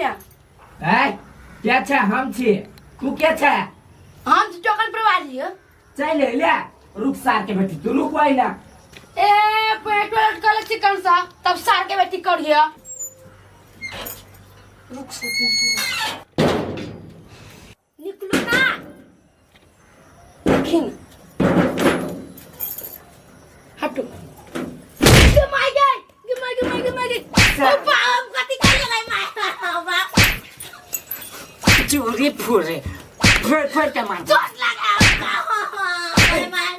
में। है के छै? हम छी, तू के छै? हम चौकन पर वाली है। चल ले, रुक सार के बेटी, तू रुक वही ना। ए पेट में लटकल चिकन सा तब सार के बेटी करिया। रुक सो तू, निकलू ना। देखिन हटू। गे माय गे, गे माय गे, माय गे, माय गे। ओ बाप, कथी कर लगे माय बाप। चूरी फूरे फोड़ फोड़ के मार। चोट लगा माय माय।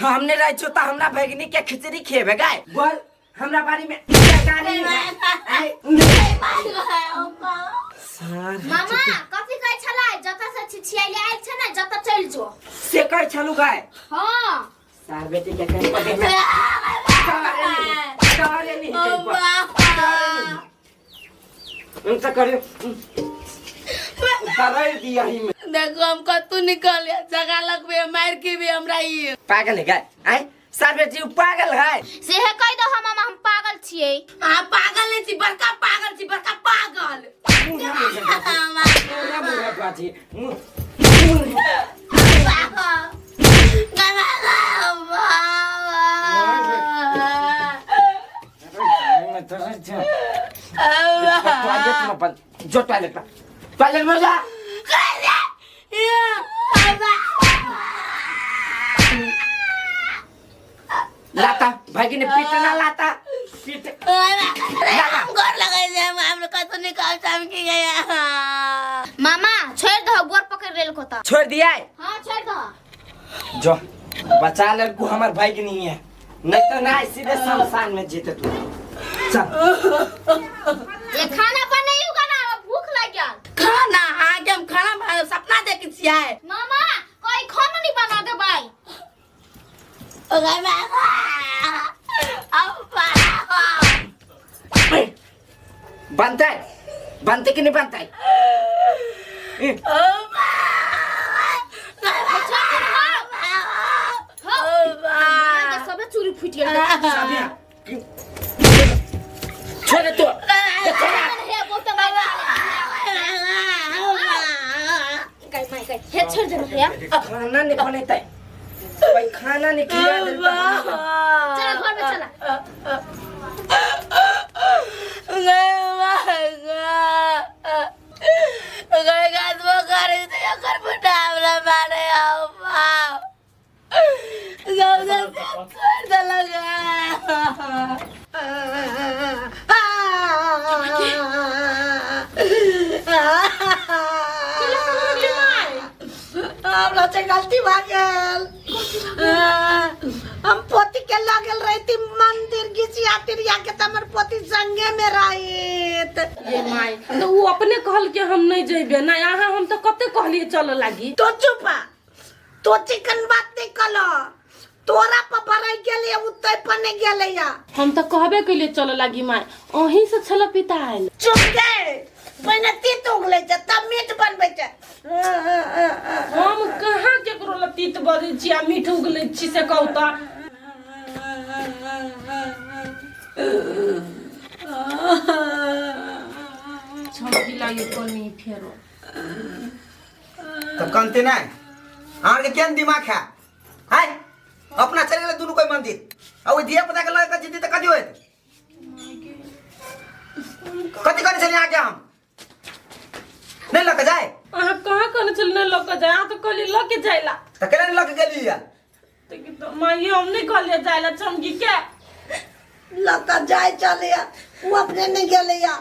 हमने रह छो त हमरा भगनी के खिचड़ी खेबे गाय बोल। हमरा बारी में तरकारी नहीं। सर मामा कथी कहै छलै? जतऽ से छिछियाइले आयल छै ने, जतऽ चलि जो। से कहै छलू गाय? हाँ। सार बेटी के कहीं पर देखना तारे नहीं, कहीं पर तारे नहीं। उनसे करियो उतारे दिया ही में। देखो हम कतू निकल जगह लगबे मार के भी हमरा ई पागल है गाय। आय सार बेटी, उ पागल है। सेहे कहि दहो मामा, हम पागल छियै। अहाँ पागल नहीं छी, बड़का पागल छी, बड़का पागल। मुँह मुँह बाजी मुँह। टॉयलेट में बंद जो, टॉयलेट में, टॉयलेट में जा। लाता भाई ने पीटना, लाता पीट। गोर लगे छै हम, कतौ निकाल चमकी गया। मामा छोड़ि दहो, गोर पकड़ि लेलको तऽ। छोड़ दिया? हाँ, छोड़ि दहो। जो बचा लड़कू हमार भाई के नहीं है, नहीं तो ना सीधे शमशान में जीते तू। चल। ये खाना बनैयौ ना, भूख लागि गेल। खाना आगे हम खाना बना सपना देखै छियै। मामा कोई खाना नहीं बना देबै? बनता है, बनते कि नहीं बनता है? ए, सबे चूड़ी फूटि गेल। साबिया, छोड़ दे तू। हे बहुत मार गई, मार गई। हे छोड़ दे भैया। खाना नहीं बनेता है भाई, खाना नहीं खिला देता। चला घर में चला। हमरा से गलती भऽ गेल। हम पोती के लऽ गेल रही मंदिर घिचिया तिरिया के, तऽ हमर पोती संगे में रहित। ये माय, तो उ अपने कहल कि हम नहीं जेबे ना यहाँ। हम तो कते कहलिए चलो लागी। तो चुप आ, तो चिकन बात नहीं कलो। तोरा पर भराई गेलै, उतै पर नहीं गेलै या। हम तो कहबे कैलिए चलो लागी माय, अहीं से छल पिता आयल। चुप गे, पहिने तीत उगलै छै तब मीट बनबै छै। हम कहाँ केकरो लग तीत बजै छी आ मीठ उगलै छी से कहू तऽ। छौकी लागे कनी फेरो। तब कनते नहीं अहाँके केहन दिमाग है? आय अपना चलि गेलै दुनू कोइ मंदिर आ ओहि धिया पुता के लऽ कऽ जेती तऽ कथी होइत? कथी करै छलियै अहाँके? हम नहि लऽ कऽ जाय। अहाँ कहाँ कहने छलियै नहि लऽ कऽ जाय? अहाँ तऽ कहलियै लऽ के जाय ला। तऽ केना नहि लऽ कऽ गेली या? तऽ की तऽ माइये, हम नहि कहलियै जाय ला चमकी के। लऽ कऽ जाइ चलैया, ओ अपने नहि गेलैया।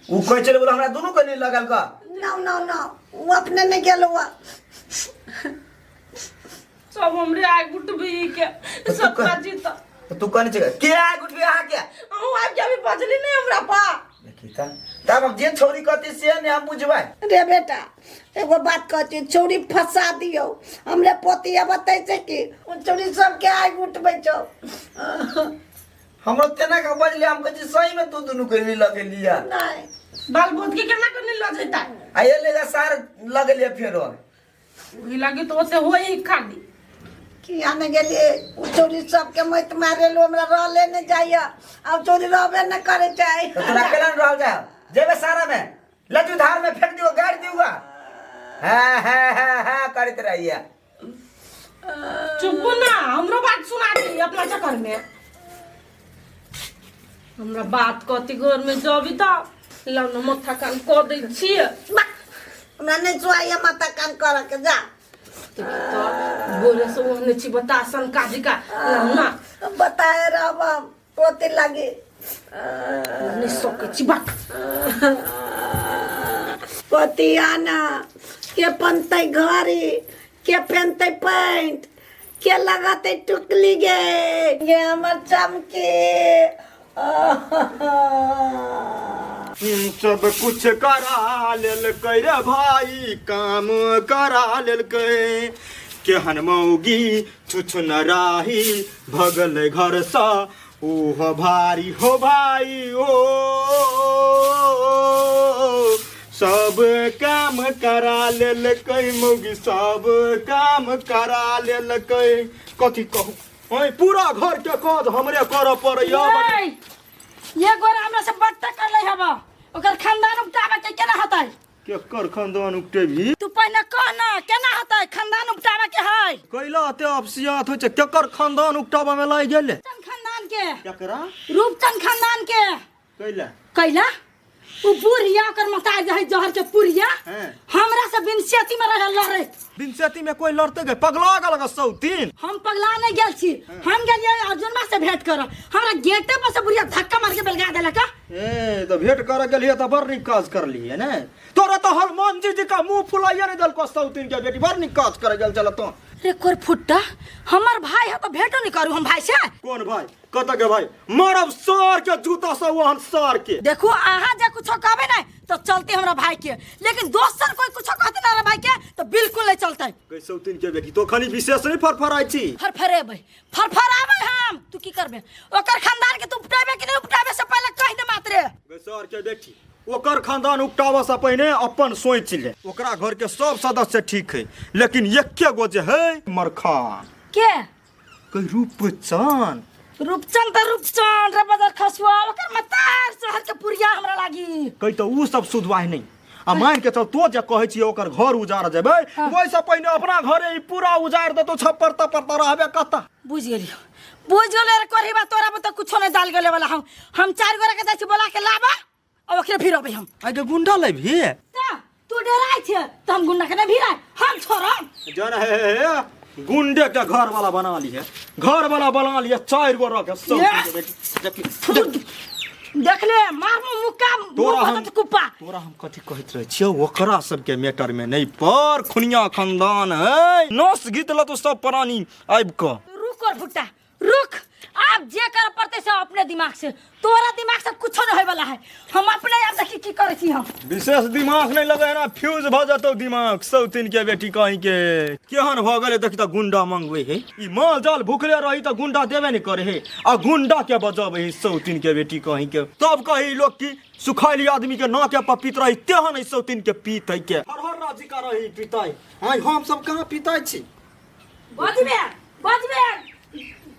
ओ कहै छलै बोलो हमरा दुनू के नहि लगल कऽ। नो नो नो, ओ अपने नहि गेल हुआ। सब हमरे आइ गुटबी के तू सब बाजी तऽ। तऽ तू कहने छै के आइ गुटबी अहाँके? अहूँ आबि के अभी बजली नहि हमरा पा। देखी तऽ तब अब जे छौरी कहती से ने हम बुझबै। रे बेटा, एगो बात कहै छी, छौरी फंसा दियौ। हमरे पोती बतै छै कि ओ छौरी सबके आगि उठबै छौ। हमरो तेना के बजले, हम कहै छी सही में तू दुनू के नहीं लगेलिया। नहि। बाल बोध के केना के नहीं लऽ जेता? आ ये ले जा सार लगेलिया फेरो। ओहि लागी तऽ ओते होई खाली। किया नहि गेलियै? ओ छौरी सबके मत मारेलू, हमरा रहले नहि जाइया। आब छौरी रहबे नहि करै छै। तऽ तोरा केना रहल जाय? जेबे सारा में लज्जू धार में फेंक दियो गाड़ दियो हाँ हाँ हाँ हाँ करते रहिए चुप ना हमरो बात सुना दी अपना चक्कर में हमरा बात कथी घर में जबी त लौ न माथा कान क दै छियै बा, हमरा नहीं सुहाइए माथा कान कर के जा त भोरे से ओहने छी बतासन काजी का लौ ना बताए रहब हम पोते लागे नहीं सकै छी बात पोती आना के पनते घड़ी के पहनते पैंट के लगाते टुकली गे गे हमर चमकी सब कुछ करा लेलकै रे भाई काम करा लेलकै केहन मौगी छुछ न राही भगल घरसँ ओह भारी हो भाई ओ सब काम करा लेलकै मौगी सब काम करा लेलकै कथी कहू ओए पूरा घर के काज हमरे करऽ पड़ैया ये गोरा हमरा से बट्टा कर ले हबा ओकर खानदान उपटावे के केना होतै केकर खानदान उपटेबही तू पहिने कह ना केना होतै खानदान उपटावे के है कैला एते अपसियात होइ छै केकर खानदान उपटाबऽ में लागि गेलै रूपचंद खानदान के केकरा रूपचंद खानदान के कैला कैला उ बुढ़िया ओकर मतार जे है जहर के पुरिया हैं। हमरा से बिनसेती में रहल लड़े बिनसेती में कोई लड़ते गए पगला गेल ग सौतीन हम पगला नहीं गेल छी हम गेलियै अर्जुनमा से भेंट कर हमरा गेटे पर से बुढ़िया धक्का मार के बेलगा देलक ए तो भेंट करे गेलियै तऽ बड़ नीक काज करलियै ने तोरा तऽ हनुमान जी जी का मुंह फुलाइए नहीं देलको सौतीन के बेटी बड़ नीक काज करे गेल छल तो रे कोर फुट्टा हमर भाई है तो भेंटो नहीं करू हम भाई से कोन भाई कत के भाई मारब सर के जूता से वहन सर के देखो अहाँ जे कुछो कहबे नहीं तो चलते हमरा भाई के लेकिन दोसर कोई कुछो कहते ना हमरा भाई के तो बिल्कुल नहीं चलते गई सौतीन के बेटी तो खाली विशेष नहीं फरफराइ छी फरफरेबै फरफराबै हम तू की करबे ओकर खानदान के तू उपटाबे कि नहीं उपटाबे से पहले कह दे मात्रे गई सर के बेटी ओकर खानदान उपटाबऽ से पहिने अपन सोचि ले ओकरा घर के सब सदस्य ठीक है लेकिन एके गो जे है मरखान के कई रूपचंद रूपचंद त रूपचंद रे बदर खसुआ ओकर मतार शहर के पुरिया हमरा लागी कई तो उ सब सुधवाह नहीं आ मान के चल तो जे कहै छियै ओकर घर उजार जेबै ओहिसँ पहिने अपना घरे ई पूरा उजार देतौ छप्पर तप्पर तऽ रहबे कतऽ बुझ गेलियो बुझ गेलियो रे कोरी बा तोरा पर त कुछो नहीं दाल गेले वाला हम चार गोरा के जाइ छी बोला के लाबा आ ओकरे फिर अबै हम आइ के गुंडा लेबही त तू डराइ छे त हम गुंडा के नहीं भिराय हम छोड़ब जन हे हे हे, गुंडे के घर वाला बना लिए घर वाला बना लिए चारि गो रख सब ये। देख ले मारमो मुक्का तोरा मुंह हम पर कुप्पा तोरा हम कथी कहैत रहै छियौ ओकरा सबके मैटर में नहीं पर खुनिया खानदान है नस गीत ल तो सब प्राणी आबि कऽ रुक और भुट्टा रुक आप जे कर पड़ते से अपने दिमाग से तोरा दिमाग से कुछो नहीं होए वाला है हम अपने आप देखी की करे छी हम विशेष दिमाग नहीं लगे ना फ्यूज भ जतौ दिमाग सौतीन के बेटी कहीं के केहन भ गेलै देखी तऽ गुंडा मंगबै है ई माल जाल भुखले रही तऽ गुंडा देबे नहीं करे है आ गुंडा के बजबै है सौतीन के बेटी कहीं के तब कही लोग की सुखैली आदमी के नाके पर पीत रही तेहन है सौतीन के पीत है के हर हर राजी का रही पीताई आइ हम सब कहाँ पीताई छी बजबे बजबे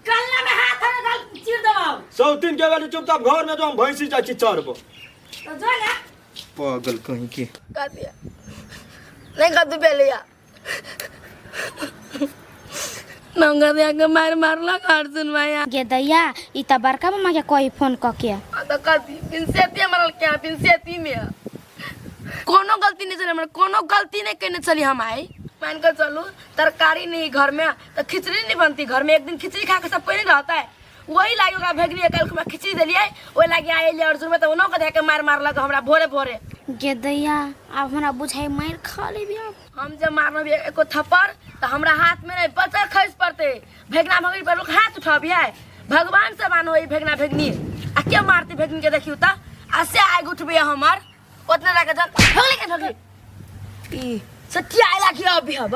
गल्ला में हाथ है गल चीर देबौ सौतीन के बेटी चुपचाप घर में जो हम भैंसी जाइ छी चरबो तो जो ना पागल कहीं के कर दिया नहीं कर दू पहले या नंगा दिया के मार मारला अर्जुन माया गे दैया ई त बड़का मामा के कोई फोन क के तो कर दी पिंसेती मरल क्या पिंसेती में कोनो गलती नहीं चली हमरा कोनो गलती नहीं कहने चली हम आई मान कर चलू तरकारी नहीं घर में तो खिचड़ी नहीं बनती घर में एक दिन खिचड़ी खा के सब कोई नहीं रहता है वही लागी ओकरा भेगनी कल हमरा खिचड़ी देलियै ओहि लागी आयल अर्जुन में तो ओनो के धऽ के मार मारलक हमरा भोरे भोरे गे दैया आब हमरा बुझाइ मारि खा लेबी आब हम जब मारब एको थप्पड़ तो हमरा हाथ में नहीं बचर खस पड़ते भेगना भगनी पर लोग हाथ उठाबिए भगवान से मानो ई भेगना भेगनी आ के मारते भेगनी के देखियो त आ से आग उठबे हमर ओतना लागे जन भगले के भगले ई सटिया आइला कि अभी हब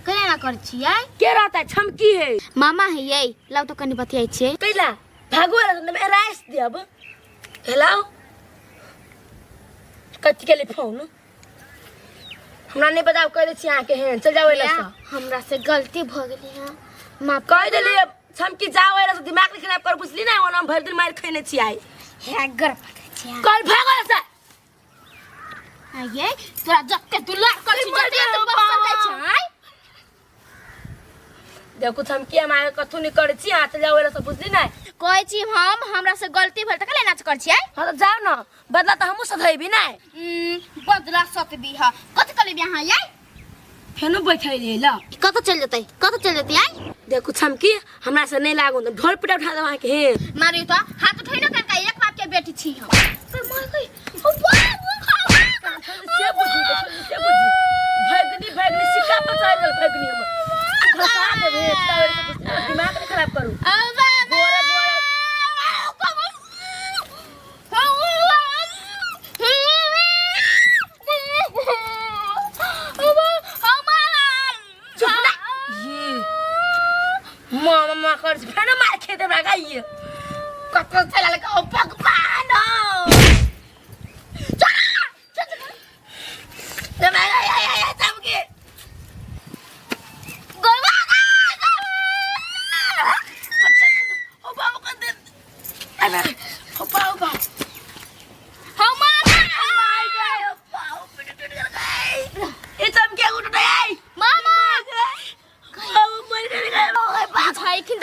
केना ना कर छियै के रहता है छमकी है मामा है यै लाउ तो कनी बतियाइ छियै कैला भागो में राइस देब हेलो कथी के लिए फोन हमरा नहीं पता कह दै छी अहाँके हेन चल जाओ एला से हमरा से गलती भ गेलै हँ माफ कह देलियै छमकी जाओ एला से दिमाग नहीं खराब कर बुझली ना ओना हम भरि दिन मारि खैने छी आइ हे गर पकड़ै छियै कल भागो एला से ये तोरा जते दुलार कर छी जते तो बसल जाइ छै आय। देखू हम के हम आगे कथू नहीं करे छी, हाथ जाओ सब बुझली नहीं। कहै छी हम हमरा से गलती भेल त कले नाच कर छी आय। हां त जाओ ना, बदला त हमहू सधैबी नहीं। बदला सतबी ह कथि कले बियाह आय? फेनो बैठै रही ल। कत चल जतै, कत चल जतै आय? देखू छमकी हमरा से नहीं लागू त ढोल पिटा उठा देबा के हे। मारियो त हाथ उठै न कनका, एक बाप के बेटी छी हम। पर मार गई ओ बाप से बुझी से बुझी भगनी भगनी सिक्का पचाय गेल भगनी हमर। घसा देबे तब दिमाग नहीं खराब करू। बोरे बोरे चुप ना ये मामा मामा कर फेनो मार खेते हमरा गाइए ककरो चला लगा ओ भगवान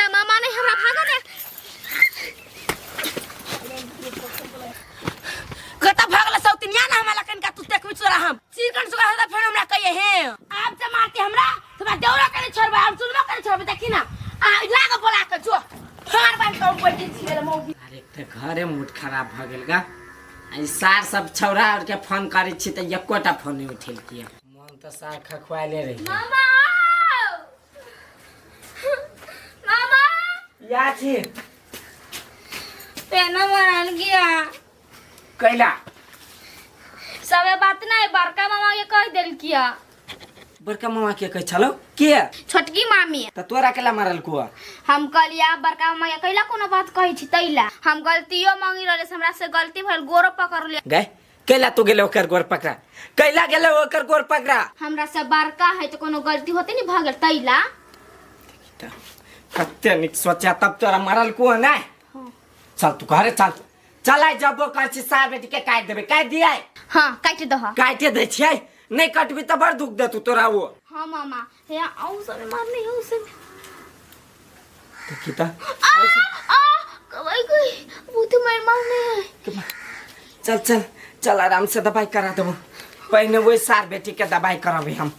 मामा नहीं हमरा भागा दे। कता भागला सौतिनिया ना हमरा लखन का तू देखबी तोरा हम चिकन सुगा होता फेर हमरा कहिए हे आप जे मारती हमरा तोरा देवरा करे छोड़बा हम सुनबा करे छोड़बा देखी ना आ लाग बोला के जो फाड़ बान कम बैठी छी गेल मौगी। अरे त घरे मूड खराब भ गेल गा। आ ई सार सब छौरा और के फोन करै छी त एकोटा फोन नहीं उठेलकिए। मन त सार खखुआले रही। मामा मामा या छी पेना मरल गया कैला सबे बात नहीं बड़का मामा के कह देल किया। बड़का मामा के कह छलो के? छोटकी मामी। त तोरा केला मारल कुआ? हम कहलिया बड़का मामा के कैला कोनो बात कहै छी तैला हम गलतियो मांगी रहले से हमरा से गलती भइल गोरो पकड़ ले। गए कैला तू गेले ओकर गोर पकड़ा, कैला गेले ओकर गोर पकड़ा? हमरा से बड़का है तो कोनो गलती होते नहीं भगल तैला। कते निक सोचा तब तोरा मारल कुआ ना। चल तू घरे चल चल आइ जब कहै छी सार बेटी के काटि देबै, काटि दियै? हाँ काटि दह। काटि दै छियै, नहीं कटबी त बड़ दुख देतू तोरा वो। हाँ मामा हे आउ सब मारने हो से। देखी त आ आ कबई गई भूत मार मारने है। चल चल चल आराम से दवाई करा देबो, पहिने वही सार बेटी के दवाई कराबे हम।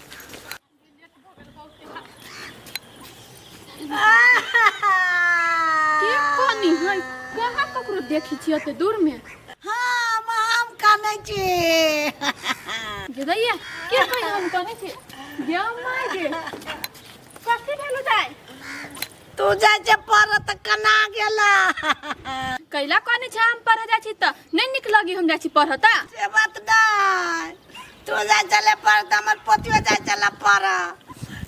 के कनी है कहाँ ककरो देखी छी ओते दूर में? हाँ हम कानै छी। गेदैया के कही हम कनै छी? गे my गे कथी भेलो जाय? तू जाइ छै पढ़ त कना गेला। कैला कनै छै हम पढ़ जाइ छी त नहीं निक लगी हम जाइ छी पढ़ त? से बात नहीं, तू जाइ छले पढ़ त हमर पोतियो जाइ छले पढ़,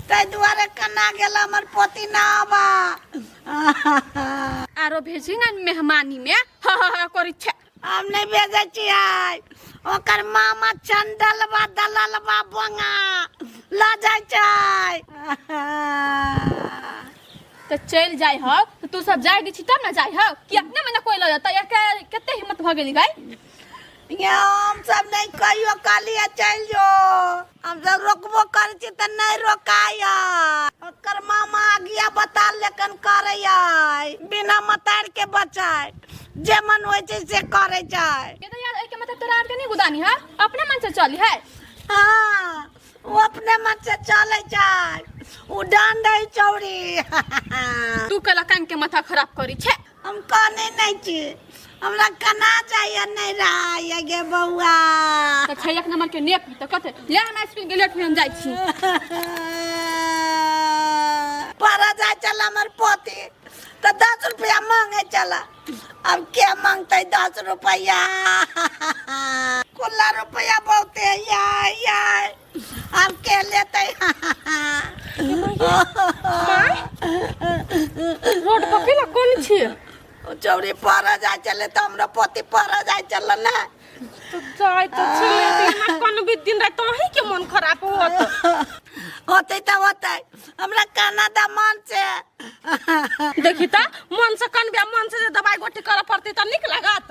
ताहि दुआरे कना गेला हमर पोती ना आबा। आरो भेजी ना मेहमानी में ह ह ह करी छे। हम नहीं भेजै छियै, ओकर मामा चंडलबा दललबा बोंगा ल जाइ छै। त चलि जाइ हौ त तू सब जाइ दै छी तब ना जाइ हौ कि अपने मने कोइ ल जतै? कते हिम्मत भ गेली गाय? ये हम सब नहीं कहियो कहलिए चलि जो, हम सब रोकबो करै छी त नहीं रोकाय। ओकर मामा आगिया बता लेकन करैया बिना मतार के बचाय, जे मन होइ छै से करै छै। के त यार एके मतलब तोरा आर के नहीं गुदानी है, अपने मन से चली है। हाँ वो अपने मन से चलै छै, उ डांड है चौरी। तू कला कान के माथा खराब करी छे। हम कहने नहीं छी, हमरा कना चाहिए नहीं रहा गे बउआ। त छै एक नंबर के नेक त कथे ले हमरा स्कूल के लेट में हम जाइ छी। पढ़ जाय चल हमर पोती त 10 रुपया मांगे चला, अब के मांगते 10 रुपया? कुल्ला रुपया बहुते या या अब के लेते? रोड पर केला कोन छी? चौरी पढ़ जाय चले त हमरा पोती पढ़ जाय चल ना। तो जाय त छले त कोन भी दिन रात अहीं के मन खराब होत। होते त होते, हमरा काना दा मन से। देखी त मन से कनबे, मन से जे दवाई गोटी करऽ पड़तै त नीक लागत।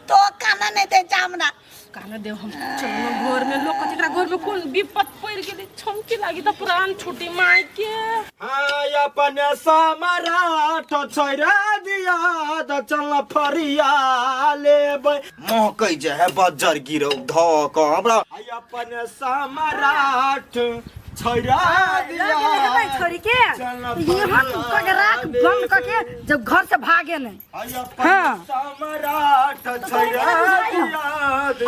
तो काना नहीं दे छै हमरा, कान देव हम चलो घर में लोग कथी एकरा घर में कोन विपत पड़ गेलै छमके लागी त प्राण छूटी माय के। हाँ अपन समराठ छोड़ा दिया त चल फरिया लेबै महकै जे है बज्जर गिरौ धऽ कऽ हमरा अपन समराठ छोड़ा दिया छोरी के चल हम कके राख बंद कके जब घर से भागे नहीं। अपन हाँ। समराठ छोड़ा दिया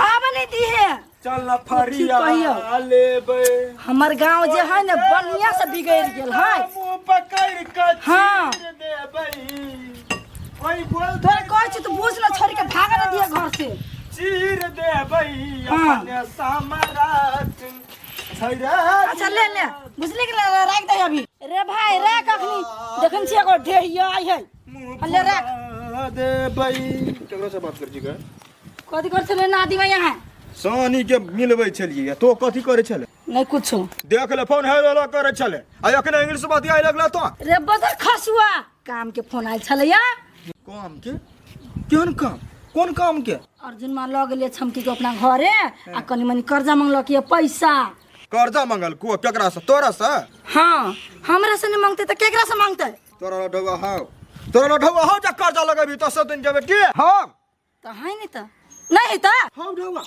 आब नहीं दी है चल फरिया कहियौ? लेबै। हमर गांव जे है ने बढ़िया से बिगड़ गेल है। मुँह पकड़ के हाँ। चीर देबै। ओइ बोल तोरा कहै छी तू बुझ न छोड़ के भागे न दिए घर से। चीर देबै हाँ। अपने समराठ छोड़ा। अच्छा ले ले बुझली कि ले, राख दे अभी रे भाई राख अखनी देखन छी एगो ढेहिया आई है मुँह ले राख। फुला देबै। केकरा से बात कर छी गे? कथी कर छले नादी में यहाँ सानी के मिलबै छलियै तो कथी करै छले? नहीं कुछो। देख ले फोन हेलो हेलो करै छले आ अखने इंग्लिश बतियाए लगला तो। रे बदर खसुआ काम के फोन आयल छले या। काम के? केहन काम? कोन काम के? अर्जुन मां लऽ गेलियै छमकी के अपना घरे आ कनी मनी कर्जा मंगलक ये पैसा। कर्जा मंगल को केकरा से? तोरा से? हाँ हमरा से नहीं मांगते तो केकरा से मांगते? तोरा लठौआ हौ, तोरा लठौआ हौ जे कर्जा लगेबी तो सब दिन जेबे की? हाँ तो है नहीं तो नहीं तो हौ ढौआ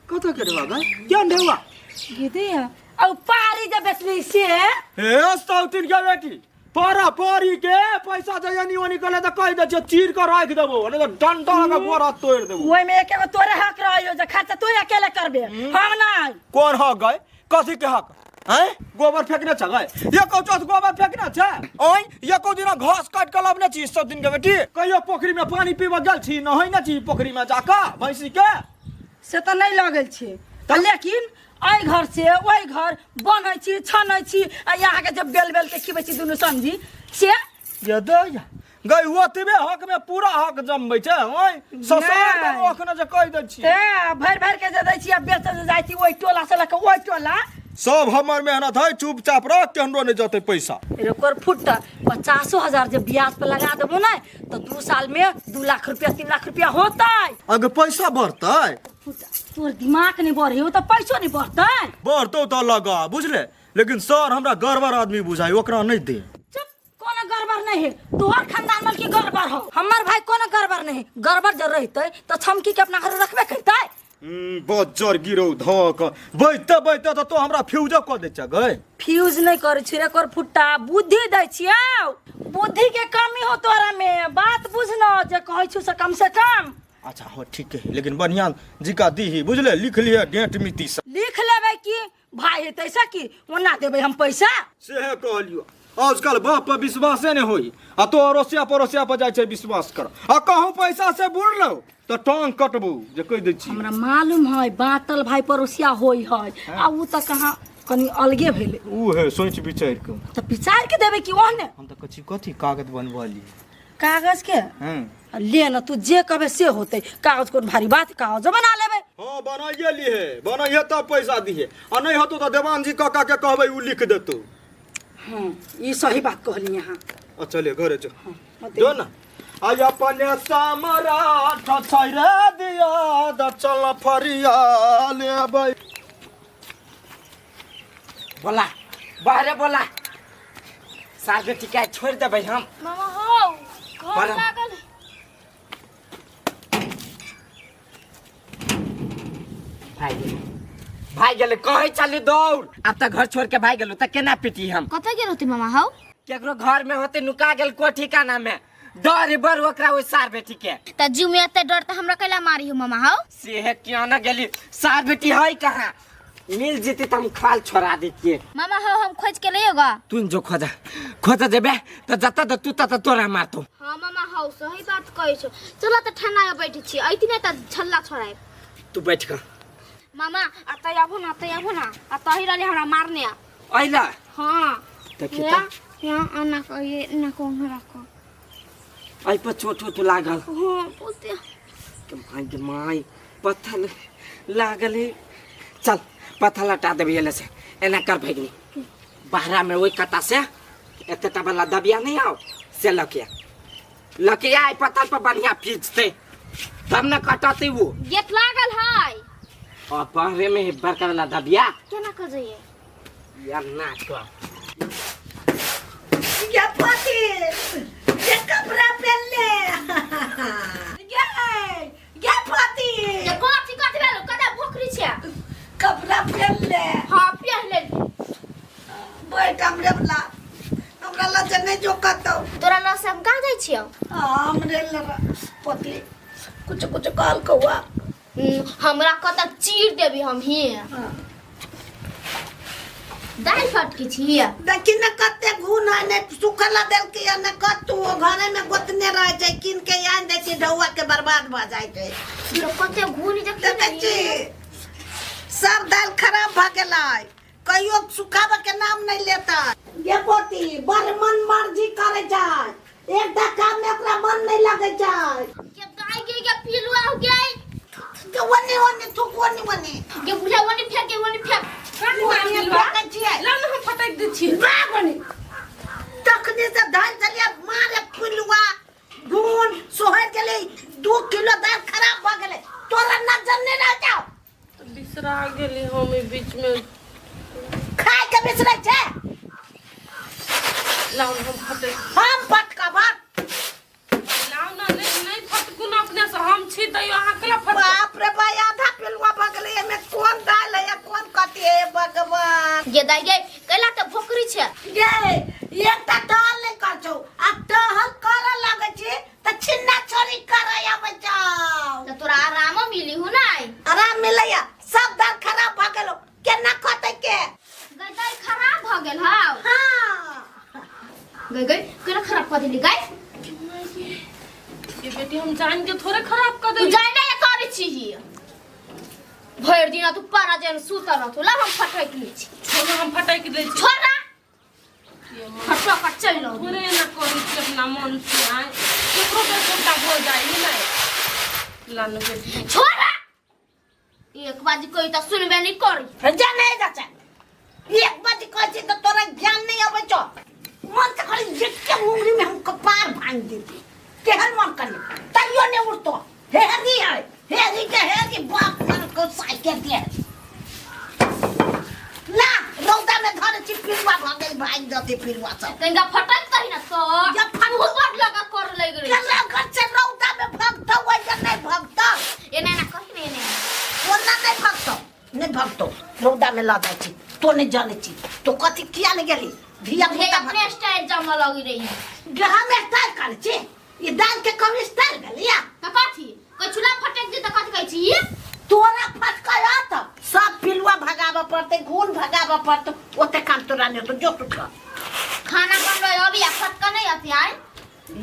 कतऽ के ढौआ गै? केहन ढौआ? दीदी और पारी जब बेचली से हे सौतीन के बेटी पारा पारी के पैसा जे एनी ओनी कले त कहि दै छियै चीर के राखि देबो नहीं त डंडा लगा गोरा तोड़ि देबो। ओहि में एक एगो तोरे हक रहियो जे खर्चा तू अकेले करबे हम नहीं। कोन हक गै? कथी के हक? हैं गोबर फेंकने छ गै? एको चौथ गोबर फेंकने छ? ओइ एको दिना घास काट के लाबने छी सब दिन के बेटी? कहियो पोखरी में पानी पीबऽ गेल छी? नहै ने छी पोखरी में जाकऽ भैंसी के? से तऽ नहीं लगल छै लेकिन एहि घर से ओहि घर बनै छी छनै छी आ यहाँ के जब बेल बेल के खिबै छी दुनू समझी से ये दैया गै ओतबे हक में पूरा हक जमबै छै। ओइ ससुर नहि। अखने जे कहि दै छी ए भरि भरि के जे दै छी आ बेचऽ जे जाइ छी ओहि टोला से लऽ के ओहि टोला सब हमर मेहनत है। चुपचाप रह केहनो नहीं जतै पैसा। रेकर फुट 50,000 जे ब्याज पर लगा देबो ने तो 2 साल में 2 लाख रुपया 3 लाख रुपया होतै। अगर पैसा बढ़तै? फुट तोर दिमाग नहीं बढ़े हो तो पैसो नहीं बढ़तै। बढ़तौ तऽ लगा बुझले, लेकिन सर हमरा गड़बड़ आदमी बुझाइ ओकरा नहीं दे। चुप कोनो गड़बड़ नहीं है तोहर खानदान मल की गड़बड़ हो हमर भाई कोनो गड़बड़ नहीं है। गड़बड़ जर रहतै तो छमकी के अपना घर रखबे करतै। बज्जर गिरौ धक बैठते बैठते तऽ तो हमरा फ्यूज कऽ दै छ गै। फ्यूज नहीं करै छी रे कर फुट्टा बुद्धि दै छियौ। बुद्धि के कमी हो तोरा में बात बुझ न जे कहै छु से कम से कम। अच्छा हो ठीक है लेकिन बढ़िया जिका दीही बुझले लिख लिहे डेट मिति से। लिख लेबै की भाई हेतै से की ओना देबै हम पैसा। सेहे कहलियो आजकल बाप पर विश्वासे नहीं होई आ तो अड़ोसिया पड़ोसिया पर जाइ छै विश्वास कर आ कहूँ पैसा से बुड़लौ तऽ टांग कटबू जे कहि दै छी। हमरा मालूम है बाटल भाई पड़ोसिया होई है आ उ तऽ कहाँ कनी अलगे भेलै। उ है सोचि विचारि कऽ तऽ विचारि के देबै कि ओहने? हम तऽ कथी कथी कागज बनबलियै कागज के? हँ ले न तू जे कहबे से होतै। कागज कोन भारी बात कागजो बना लेबै। हाँ बनाइए लिहे बनाइए तब पैसा दिहे आ नहीं होतौ तऽ देवान जी काका के कहबै उ लिख देतौ। हाँ ई सही बात कहली यहाँ। अच्छा ले घरे जो जो न आई अपने समराठ छोड़ि दिया द चल फरिया लेबै। बोला बाहरे बोला सार बेटी के छोड़ देबै हम। मामा हो घर लागल भाग गेलै भाग गेलै कहै चली दौड़। आब तऽ घर छोड़ के भाग गेलौ तऽ केना पीटी हम? कतऽ गेल होतै मामा हौ? केकरो घर में होते नुका गेल कोठी काना में डर बड़ ओकरा ओहि सार बेटी के। तऽ जीव में एते डर तऽ हमरा कैला मारी हो मामा हौ? सेहे क्यों न गेली सार बेटी है कहाँ? मिल जीती तऽ हम खाल छोड़ा देतियै। मामा हौ हम खोज के लइयो गा। तू जो खोजा खोजा जेबे तऽ जतऽ तऽ तू ततऽ तोरा मारतौ। हाँ मामा हौ सही बात कहै छौ। चल तऽ ठंडा में बैठे छी ऐती नै तऽ छल्ला छोड़ायब। तू बैठ कऽ। मामा अतऽ आबो ना अतऽ आबो ना आ तही रहले हमरा मारने। अइला? हाँ। देखी तऽ। यहाँ आना को ये ना को रखो। एहि पर चोट उट लागल। हाँ बोलते। My गे my पत्थर लागल है। चल पत्थर हटा देबै एले से। एना कर भगिनी बाहरा में ओहि कता से एतेटा वाला दबिया नहीं आओ से लके लके आइ पत्थर पर बढ़िया फीचते तब न कटते वो। गेट लागल है। और बाहरे में ही बड़का वाला दबिया केना कह जाइए यार ना कर ये पति ये कपड़ा पहन ले ये ये पति ये कथी कथी भेल कदा भोकरी छै कपड़ा पहन ले हां पहन ले बैठ हमरे वाला हमरा लग नहीं जो कतौ तोरा लग से हम कहाँ जाइ छियौ हमरे लग पति कुछ कुछ कहल कौआ हमरा कत चीर देबी हम ही दालि फटकी छी देखी न कते घुन है ने सुखला देलकै या ने कतू घरे में गोतने रह छै कीन के आन दै छै ढौआ के बर्बाद भऽ जाइ छै कते घुन देखी देखै छी सब दालि खराब भऽ गेलै कहियो सुखाबऽ के नाम नहीं लेता ये पोती बड़ मन मर्जी करे छै एकटा काम में ओकरा मन नहीं लगे छै के गाय के के पिलुआ हो गई के ओने ओने थूक ओने ओने के बुझा ओने फेंक के ओने फेंक ओने फेंकै छियै ला ना हम फटक दै छी बागनी तखने से धान चलिया मारे पिलुआ घून सोहर गेलै 2 किलो दाल खराब भऽ गेलै तोरा नजर नहि रह जाओ बिसरा गेली हम ई बीच में खाय के बिसरै छै लाउ हम फटक हम फटका भात लाउ ना नहीं नहीं फटकू ना अपने से हम छी तैयो अहाँ केला फटकू बाप रे भाई आधा पिलुआ भऽ गेलै एमे कोन दाल है या कोन कथी है भगवान गे दाई गे कैला त भोकरी छै गे एकटा टहल नहि कर छौ आ टहल करऽ लागै छी तऽ छिन्ना छोरी करऽ आबै छौ त तोरा आरामो मिली हु नै आराम मिलैया सब दाल खराब भऽ गेलो केना खतै के गई दाई खराब भ गेल हाउ हाँ गई गई केना खराब क देली गई ये बेटी हम जान के थोड़े खराब कर तू देली जाय नै करै छी भरि दिना तू पारा जन सुतल रहतौ ला हम फटक लै छी छोड़ो हम फटक दै छी छोड़ ना फटक चलि आउ। थोड़े एना करै छी अपना मन से आय केकरो बेर कोनटा भऽ जाइ नहि लानु बेटी छोड़ ना एक बाजी कोई तऽ सुनबे नहीं करी जा नहीं जा छै एक बाजी कहै छी तऽ तोरा ज्ञान नहीं अबै छौ मन तऽ करी एके मुंगरी में हम कपार भांग देती केहन मन करी तैयो नहीं उठतो हेरी है हेरी के हेरी बाप मन को साइके दे ला रौदा में धर छी पिरुआ भऽ गेल भागि जतै पिरुआ सब तनिका फटक तही ना तो जब फट- बहुत बड़ लगा कर लग रही केला घर से रौदा में भगतौ वैसे नहीं भगतौ एना एना कही ने एना एना। ओना नहीं भगतौ नहीं भगतौ रौदा में लऽ जाइ छी तो नहीं जानै छी तो कथी किया नहीं गेली धिया हे पुता अपने स्टाइल जमा लगी रही है ग्रह में स्टाइल करै छी ई दाल के कम स्टाइल भेलैया तो कथी कोई चूल्हा फटक दे तो कथी कहै छी तोरा फटकै त सब पिलुआ भगाबऽ पड़तै घून भगाबऽ पड़तै ओते काम तोरा नहि होतौ जो टूट खाना बनबै अभी आ फटका नहीं आती आय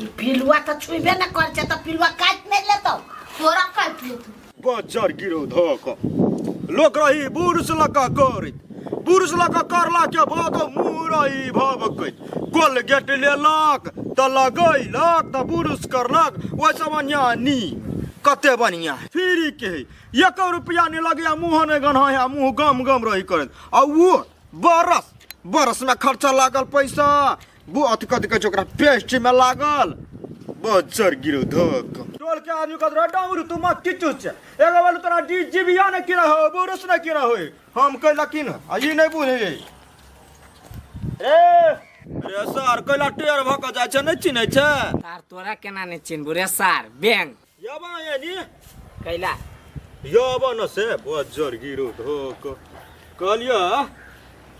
ई पिलुआ तऽ छुबे ने करै छै तऽ पिलुआ काटि नहि लेतौ तोरा काटि लेतौ बज्जर गिरो धऽ कऽ लोक रही बुरुस लऽ कऽ करैत बुरुस लऽ कऽ करला के बाद मुँह रही भभकैत कोलगेट लेलक तऽ लगैलक तऽ बुरुस करलक ओहिसँ बढ़िआँ नीम कते बढ़िआँ फ्री के है एको रुपया नहि लगैया मुँह नहि गन्हा है मुँह गम गम रही करैत आ ओ बरस बरसमे खर्चा लागल पैसा वो अथी कथी कहै छै ओकरा पेस्टमे लागल बज्जर गिरो धक टोल के आदमी कहत रहे डाउर तू मत किछु छै एगो बोलू तोरा डी जीबिया नहि किना हो बुरुस नहि किना हो हम कैला किन आ ई नहि बुझै रे रे सर कैला टेर भऽ कऽ जाइ छै नहि चिन्है छै सार तोरा केना नहि चिन्हबू रे सार बैंक यबा यानी कैला यबा न से बज्जर गिरो धोक कहलियो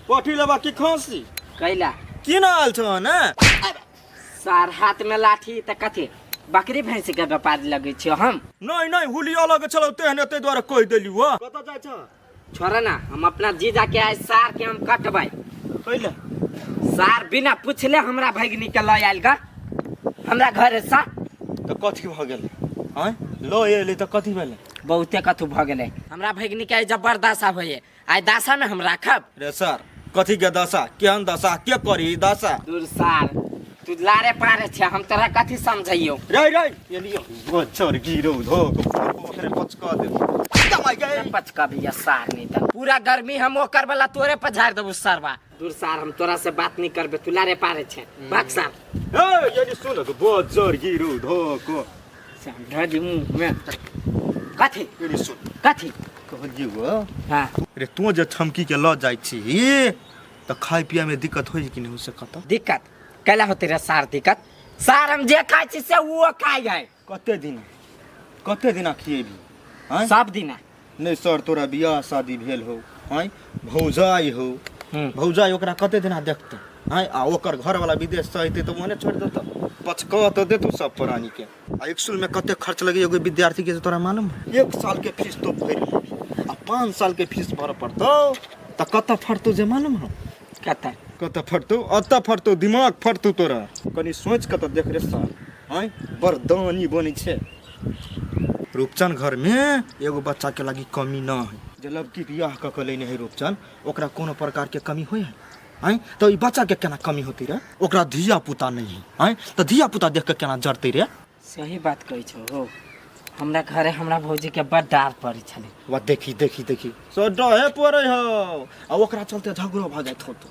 पठी लेबा की खांसी कैला किन आयल छौ ने सार हाथ में लाठी तऽ कथी बकरी भैंसी के व्यापार लगै छियो हम नहीं नहीं हुली अलग छलौ तेहने ताहि दुआरे कहि देली हो कतऽ जाइ छ छोड़ ना हम अपना जीजा के आइ सार के हम कटबै कैला सार बिना पूछले हमरा भगिनी के लऽ आयल गा हमरा घरे सा तऽ कथी भऽ गेलै आँय लऽ एलै तऽ कथी भेलै बहुते कथू भऽ गेलै हमरा भगिनी के आइ जबरदस्त होइए आइ दशा में हम राखब रे सर कथी के दशा केहन दशा के करी दशा दूर सार तू लारे पारे छै हम तोरा कथी समझैयो रे रे ये लियो बच्चर गिरो धोक ओकरे पचका दे कमाई गए पचका भैया सार नहीं त पूरा गर्मी हम ओकर वाला तोरे पर झाड़ देबो सरवा दूर सार हम तोरा से बात नहीं करबे तू लारे पारे छै भाग सार ए ये सुन तो बच्चर गिरो धोक समझा दी मुंह में कथी ये सुन कथी कहलियै गो। हाँ। रे तू जे छमकी के ल जाइ छी तऽ खाय पिए में दिक्कत होइ कि नहीं हो सकत? दिक्कत कैला होते रे सार? दिक्कत सार हम जे खाइ छी से वो खाइ है। कते दिन, कते दिना खिएबी? आँय? सब दिना। नहीं सर, तोरा बियाह शादी भेल हो, आँय, भौजाई हो, भौजाई ओकरा कते दिना देखतै? आँय, आ ओकर घरवाला विदेश से अयतै तऽ ओने छोड़ि देतौ, पचका तऽ देतौ सब प्राणी के। आ स्कूल में कते खर्च लगे एगो विद्यार्थी के से तोरा मालूम है? 1 साल के फीस तो भरि लेबही, आ 5 साल के फीस भरऽ पड़तौ तऽ कतऽ फटतौ जे मालूम हौ? कतऽ? कतऽ फटतौ? अतऽ फटतौ, दिमाग फटतौ तोरा। कनि सोचि कऽ तऽ देख रे सर, आँय, बड़ दानी बनै छै। रूपचन घर में एगो बच्चा के लागी कमी न है। जे लड़की बियाह कऽ के लेने है रूपचन, ओकरा कोनो प्रकार के कमी होइ है? आँय, तऽ ई बच्चा के केना कमी होती रे? ओकरा धिया पुता नहीं है, आँय, तऽ धिया पुता देख के केना जरतै रे? सही बात कहै छौ हो। हमरा घरे हमरा भौजी के बड़ डार पड़ै छलै। वा देखी देखी देखी सो डहे पड़ै हौ, आ ओकरा चलते झगड़ो भऽ जाइत होतौ।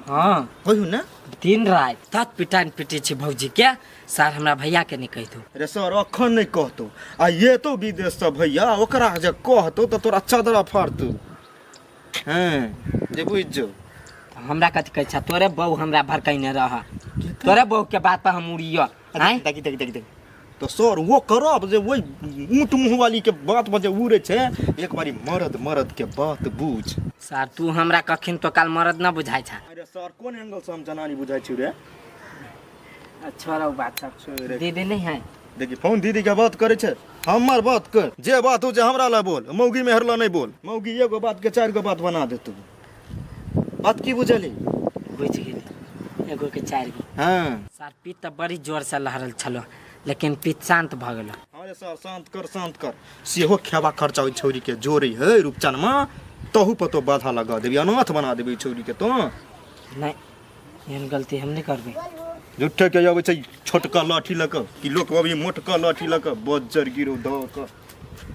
हाँ। होइहु ने? दिन राति तत पिटान पिटे छी भौजी के, सर हमरा भैया के नहीं कहितौ। रे सर अखन नहीं कहतौ, आ ये तो विदेश से भैया ओकरा जे कहतौ तऽ तोरा चदरा फाड़तौ। हाँ जे बुझि जो। हमरा कथी कहै छ? तोरे बहू हमरा भड़कैने रह, तोरे बहू के बात पर हम उड़ियो। आँय? देखी देखी देखी देखी तो सर वो करब जे वही ऊँट मुँह वाली के बात पर जे उड़े छै, एक बारी मरद मरद के बात बुझ। सर तू हमरा कखन तो काल मरद न बुझाइ छ। अरे सर कोन एंगल से हम जनानी बुझाइ छी रे? छोड़ो बात सब। छोड़े। दीदी नहीं है? देखी फोन दीदी के बात करे छै, हमर बात कर, जे बात हो जे हमरा ला बोल, मौगी मेहर ला नहीं बोल। मौगी एगो बात के 4 गो बात बना देतौ। बात की बुझली? बुझ गेली, एगो के 4 गो। हाँ। सर पीत तऽ बड़ी जोर से लहरल छलो, लेकिन पीत शांत भऽ गेलो। अरे सर शांत कर, शांत कर। सेहो खेबा खर्चा ओहि छौरी के जोड़े है रूपचन में, तहु पर तो बाधा लगा देबी, अनाथ बना देबी छौरी के तो। नहीं एहन गलती हम नहीं करबै। झूठे के अबै छै छोटका लाठी लऽ कऽ कि लोक अभी मोटका लाठी लऽ कऽ बज्जर गिरो दऽ कऽ।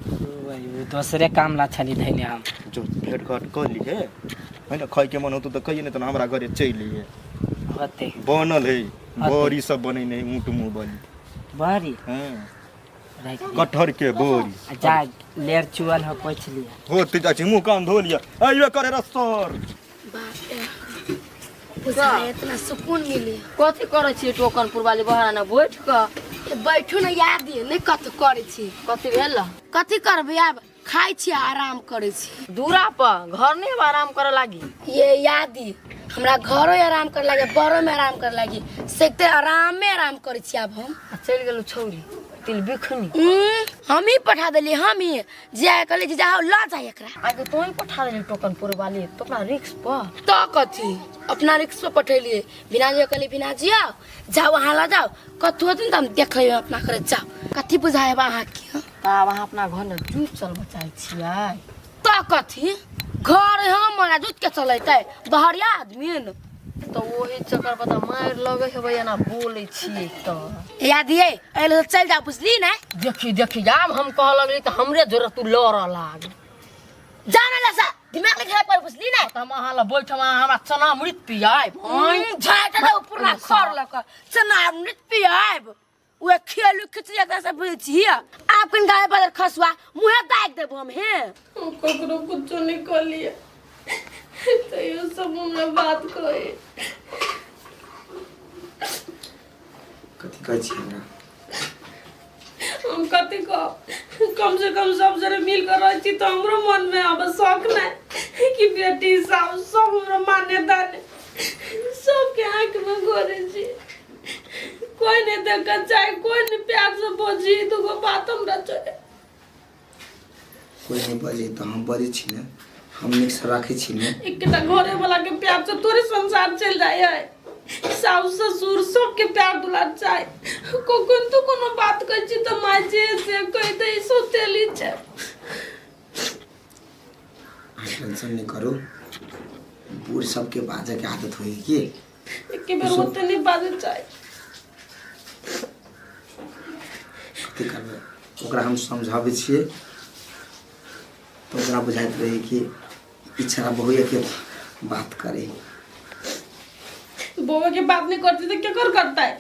ओ दोसरे काम ला छली धैने हम। जो भेट घाट कऽ लिहे है ना, खाइ के मन होतौ तऽ कहिए, नहीं तऽ हमरा घरे चलि अइहे। होते बनल है बड़ी सब बनेने है ऊँट मुँह वाली बड़ी। हाँ। राखि दिअ। कटहर के बोरी। आ जा लेर चुअल हो पोछि लिअ। होते जाइ छी मुँह कान धो लिअ। अइबे करे रे सर। बाप रे, बुझाय इतना सुकून मिली। कथी करै छी टोकनपुर वाली बहराना बैठ कऽ? बैठू ने याद दिए नहीं कथी करै छी। कथी भेल? कथी करबै आब, खाइ छी आराम करै छी। दूरा पर घर नहीं आराम करे लागी? ये याद दी हमरा घरो आराम करे लागी, बरो में आराम करे लागी, सेते आराम में आराम करै छी आब हम। आ चलि गेलौ छौरी तिल बिखनी। हम ही पठा देलियै, हम ही जे कहलियै जे जाओ ल जाय एकरा। आगे तू ही पठा देली टोकनपुर वाली तो अपना रिक्स पर? तो कथी अपना रिक्स पर पठेलियै। बिना जे कहलियै बिना जी आओ जाओ अहाँ ल जाओ, कथू होतै ने तऽ हम देख लेबै अपना करे जाओ। कथी बुझायब अहाँके? तऽ आब अहाँ अपना घर ने जूत चलबऽ चाहै छियै? तऽ कथी घर हमरा जूत के चलेतै बहरिया आदमी ने। तऽ ओही चक्कर पर तऽ मारि लगै हेबै एना बोलै छियै तऽ। याद ये एले तऽ चलि जाओ बुझली ने। देखी देखी आब हम कहऽ लगली तऽ हमरे जोरे तू लड़ऽ लाग। जा ने लसा दिमाग नहीं खराब कर बुझली ने। तऽ हम अहाँ लग बैठब, अहाँ हमरा चना अमृत पियाएब। झाटि दौ पुरना खर लऽ कऽ चना अमृत पियाएब। उहे खेलू खिचड़ी एकरा से बुझै छी। आब कनि गाय बदल खसुआ मुँहे दागि देबो हम। हे हम ककरो कुछो नहीं कहलिए तैयो सब हमरा बात कहे। कथी कहै छी हमरा? हम कथी कहब, कम से कम सब जरे मिल कर रहै छी तऽ हमरो मन में आब शौक नहीं कि बेटी सास सब हमरा माने दाने सबके आँख में गोरे छी, कोई नहीं देखा चाहे कोई नहीं प्यार से बजी दूगो बात हमरा चाहे। कोई नहीं बजे तो हम बजै छी ने, हम नीक से राखै छी ने। एकटा घरे वाला के प्यार से तोरे संसार चल जाए है, सास ससुर सबके प्यार दुलार चाहे। कखन तो कोनो बात कहै छी तऽ माय जे से कहि दै सोतेली छै। अहाँ टेंशन नहीं करू, बूढ़ सबके बाजऽ के आदत होइ की। एके बेर ओते नहीं बाजऽ चाहे। कथी करबै, ओकरा हम समझाबै छियै तऽ ओकरा बुझाइत रहै कि ई छड़ा बहुए के बात करे। बउआ के बात नहीं करती तो केकर करता है?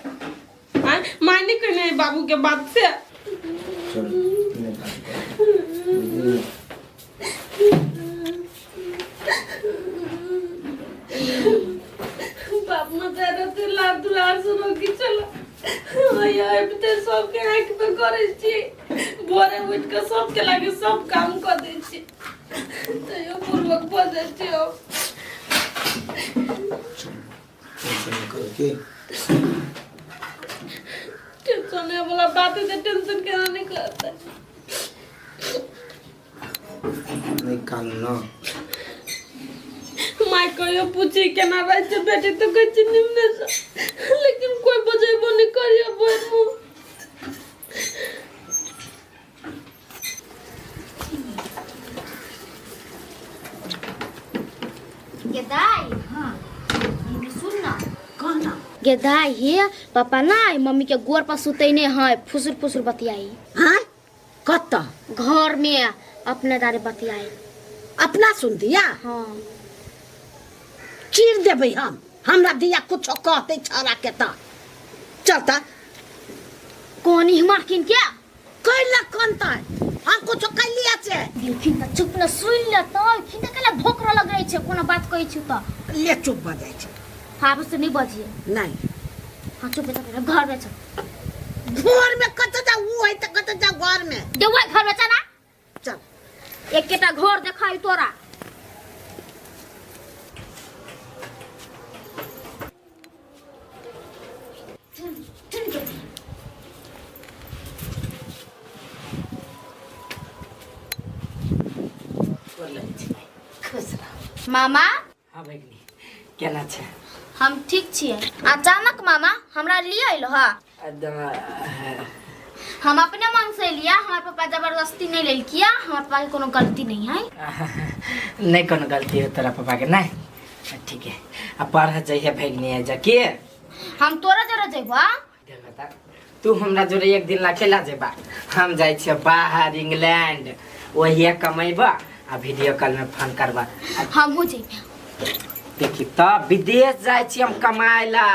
आय माय नहीं कहने है बाबू के बात से। चल, नहीं बात कर। आँखि पे करै छी, भोरे उठि कऽ सबके लागे सब काम कऽ दै छी, तैयो पूर्वक भऽ जाइ छी हम। टेंशन नहीं करो के। टेंशन वाला बात है, टेंशन केना नहीं करते। नहीं कानू ना। माय कहियो पूछी केना रहै छै बेटी तो कहै छै निम्ने से, लेकिन कोई बजेबो नहीं करियो भरि मुँह। गे दाई, हाँ सुन ना। कहना। गे दाई, हे पापा ना मम्मी के गोर पर सुतैने है, फुसुर फुसुर बतियाई। हाँ कत? घर में अपने दारे बतियाई। अपना सुन दिया? हाँ। चीर देबै हम, हमरा दिया कुछो कहते छौड़ा के त चलता। कोनी हुआ किन क्या? कैला कोनता हम कुछो कैलिया छे? देखिन त चुप न सुन ले त, खिन त केला भोकरो लग रही छे, कोनो बात कहै छु त ले चुप भ जाइ छे। हाँ बस नहीं बजिए। नहीं। हाँ चुप त घर में छ। घर में कत जा उ है त कत जा घर में। देवै घर में चला। चल। एकेटा घर देखाई तोरा। मामा। हाँ भगिनी केना छै? हम ठीक छियै। अचानक मामा हमरा लिए अइलो हा? हम अपने मन से लिया, हमार पापा जबरदस्ती नहीं लेलकिया, हमार पापा के कोनो गलती नहीं है। नहीं कोनो गलती है तोरा पापा के नहीं। ठीक है अब पढ़ जाइए भगिनी जा के। हम तोरा जरा जइबा। देखता तू हमरा जोरे एक दिन ला केला जेबा, हम जाइ छियै बाहर इंग्लैंड, वही कमेबा आ वीडियो कॉल में फोन करबा। हम हो जइबा। देखी त विदेश जाइ छी हम कमाइला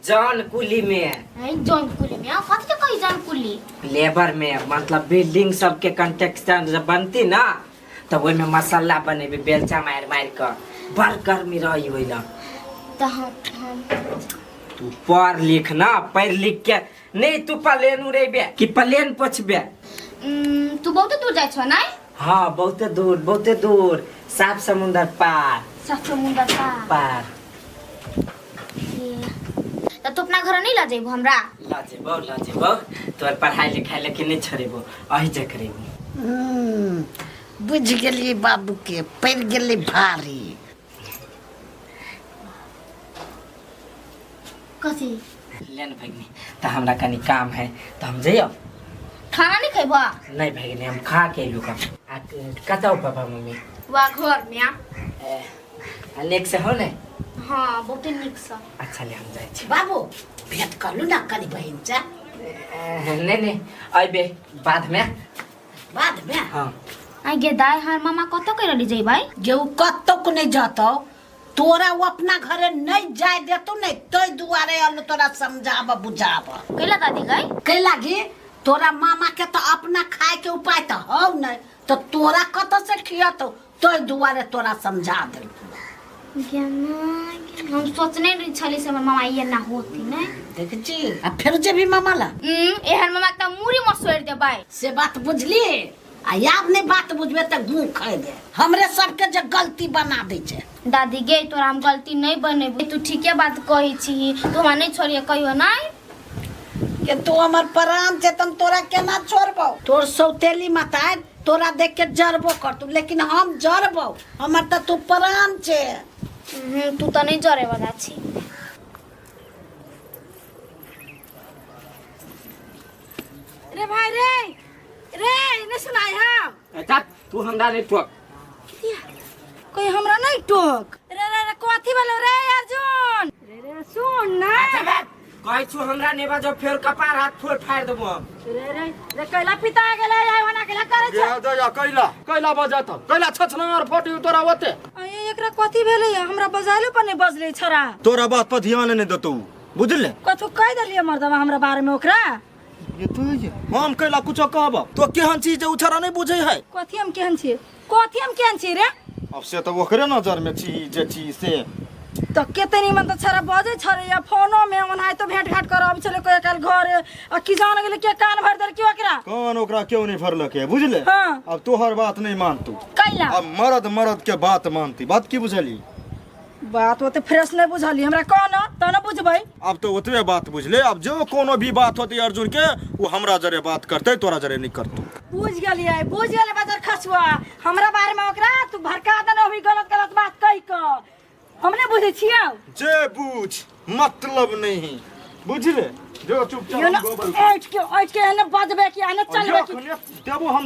जॉन कुली में। नहीं जॉन कुली में कथि के कही जॉन कुली? लेबर में, मतलब बिल्डिंग सबके कंस्ट्रक्शन जब बनती ना तब ओहि में मसाला बनेबे बेलचा मार मार के, बड़ गर्मी रही ओहि ला। त हम तू पढ़ लिख ना, पढ़ लिख के नहीं तू प्लेन उड़ेबे कि प्लेन पोछबे? तू बहुत दूर जाइ छ नहीं? हाँ बहुते दूर, बहुते दूर, साफ समुंदर पार। साफ समुंदर पार पार। त तू अपना घर नहीं ला जेबो हमरा? ला जेबो, ला जेबो, तोर पढ़ाई लिखाई लेके नहीं छोड़ेबो, अही जे करेबो। बुझ गेलियै बाबू के, पड़ गेलै भारी। कथी? लेन भगिनी त हमरा कनी काम है त हम जइयो। खाना नहीं खेबो? नहीं भगिनी हम खा के अइलु का। आ कतौ पापा मम्मी? वा घर में। आ नीक से हो ने? हाँ बहुत नीक से। अच्छा ले हम जाइ छी। बाबू भेंट करलू ना कनी बहिन से? नहीं नहीं अइबे बाद में। बाद में? हाँ। आ गे दाई हर मामा कत के रहली जइबै? गे उ कतौ नहीं जतौ, तोरा वो अपना घरे नहीं जाय देतौ नहीं तै दुआरे अल तोरा समझाब बुझाब। कैला दादी गई? कैला गे तोरा मामा के तो अपना खाए के उपाय तो हौ नहीं, तो तोरा कत से खियतौ तै दुआरे तोरा समझा देल। हम सोचने नहीं छली से हमर मामा ये ना होती नहीं। देख छी आ फेर जेबी मामा ला? एहन मामा त मुरी मसोड़ देबै। से बात बुझली? आ याब नहीं बात बुझबे त गू खैबे, हमरे सबके जे गलती बना दै छै। दादी गे तोरा हम गलती नहीं बनेबो, तू ठीके बात कहै छी, तू हमरा नहीं छोड़िए कहियो नहीं। के तू हमर प्राण छे तम तोरा केना छोड़बौ? तोर सौतेली माता तोरा देख के जरबो करतौ, लेकिन हम जरबौ, हमर त तू प्राण छे। तू त नहीं जरे वाला छी। रे भाई रे रे नहीं सुनाई हम। अच्छा तू हमरा नहीं टोक। कोई हमरा नहीं टोक। रे रे रे कथी भेलो रे अर्जुन? रे रे सुन ना। अच्छा कहै छु हमरा नहीं बाजो फेर कपार हाथ फोड़ फाड़ देबो हम। रे रे रे कैला पिता गेलै आइ होना कैला करै छै? गे दया कैला कैला बजत कैला छछनार फटी तोरा ओते। अये एकरा कथी भेलै? हमरा बजाइलो पर नहीं बजलै छोरा। तोरा बात पर ध्यान नहीं देतौ बुझले? कथु कह देलियै मर्दवा हमरा बारे में ओकरा? ये तो ये हम कैला कुछो कहब तो केहन चीज जे उछरा नहीं बुझै है। कथी हम केहन छी? कथी हम केहन छी रे? अब से तो ओकरे नजर में छी जे छी से। तो केते निमन त छरा बजै छरे या फोनो में ओनाहितो भेंट घाट कर आबै छले कोई काल घरे आ की जान गेलै के कान भर देल की ओकरा। कान ओकरा क्यों नहीं भरलक है बुझले? हाँ। अब तोहर बात नहीं मानतू। कैला? अब मरद मरद के बात मानती। बात की बुझली? बात ओते फ्रेश नहीं बुझली हमरा, कह न त न बुझबै। अब तो ओतबे बात बुझले। अब जो कोनो भी बात होती अर्जुन के वो हमरा जरे बात करते, तोरा जरे नहीं करतू। बुझ गेलियै, बुझ गेलै बाजार खसुआ हमरा बारे में ओकरा तू भड़का देने अभी गलत गलत बात कहि क। हम नहीं बुझै छियौ। जे बुझ मतलब नहीं बुझले। जो चुपचाप यो न गोबर ऐठ के ऐठ के एने बजबे कि एने चलबे कि देबो हम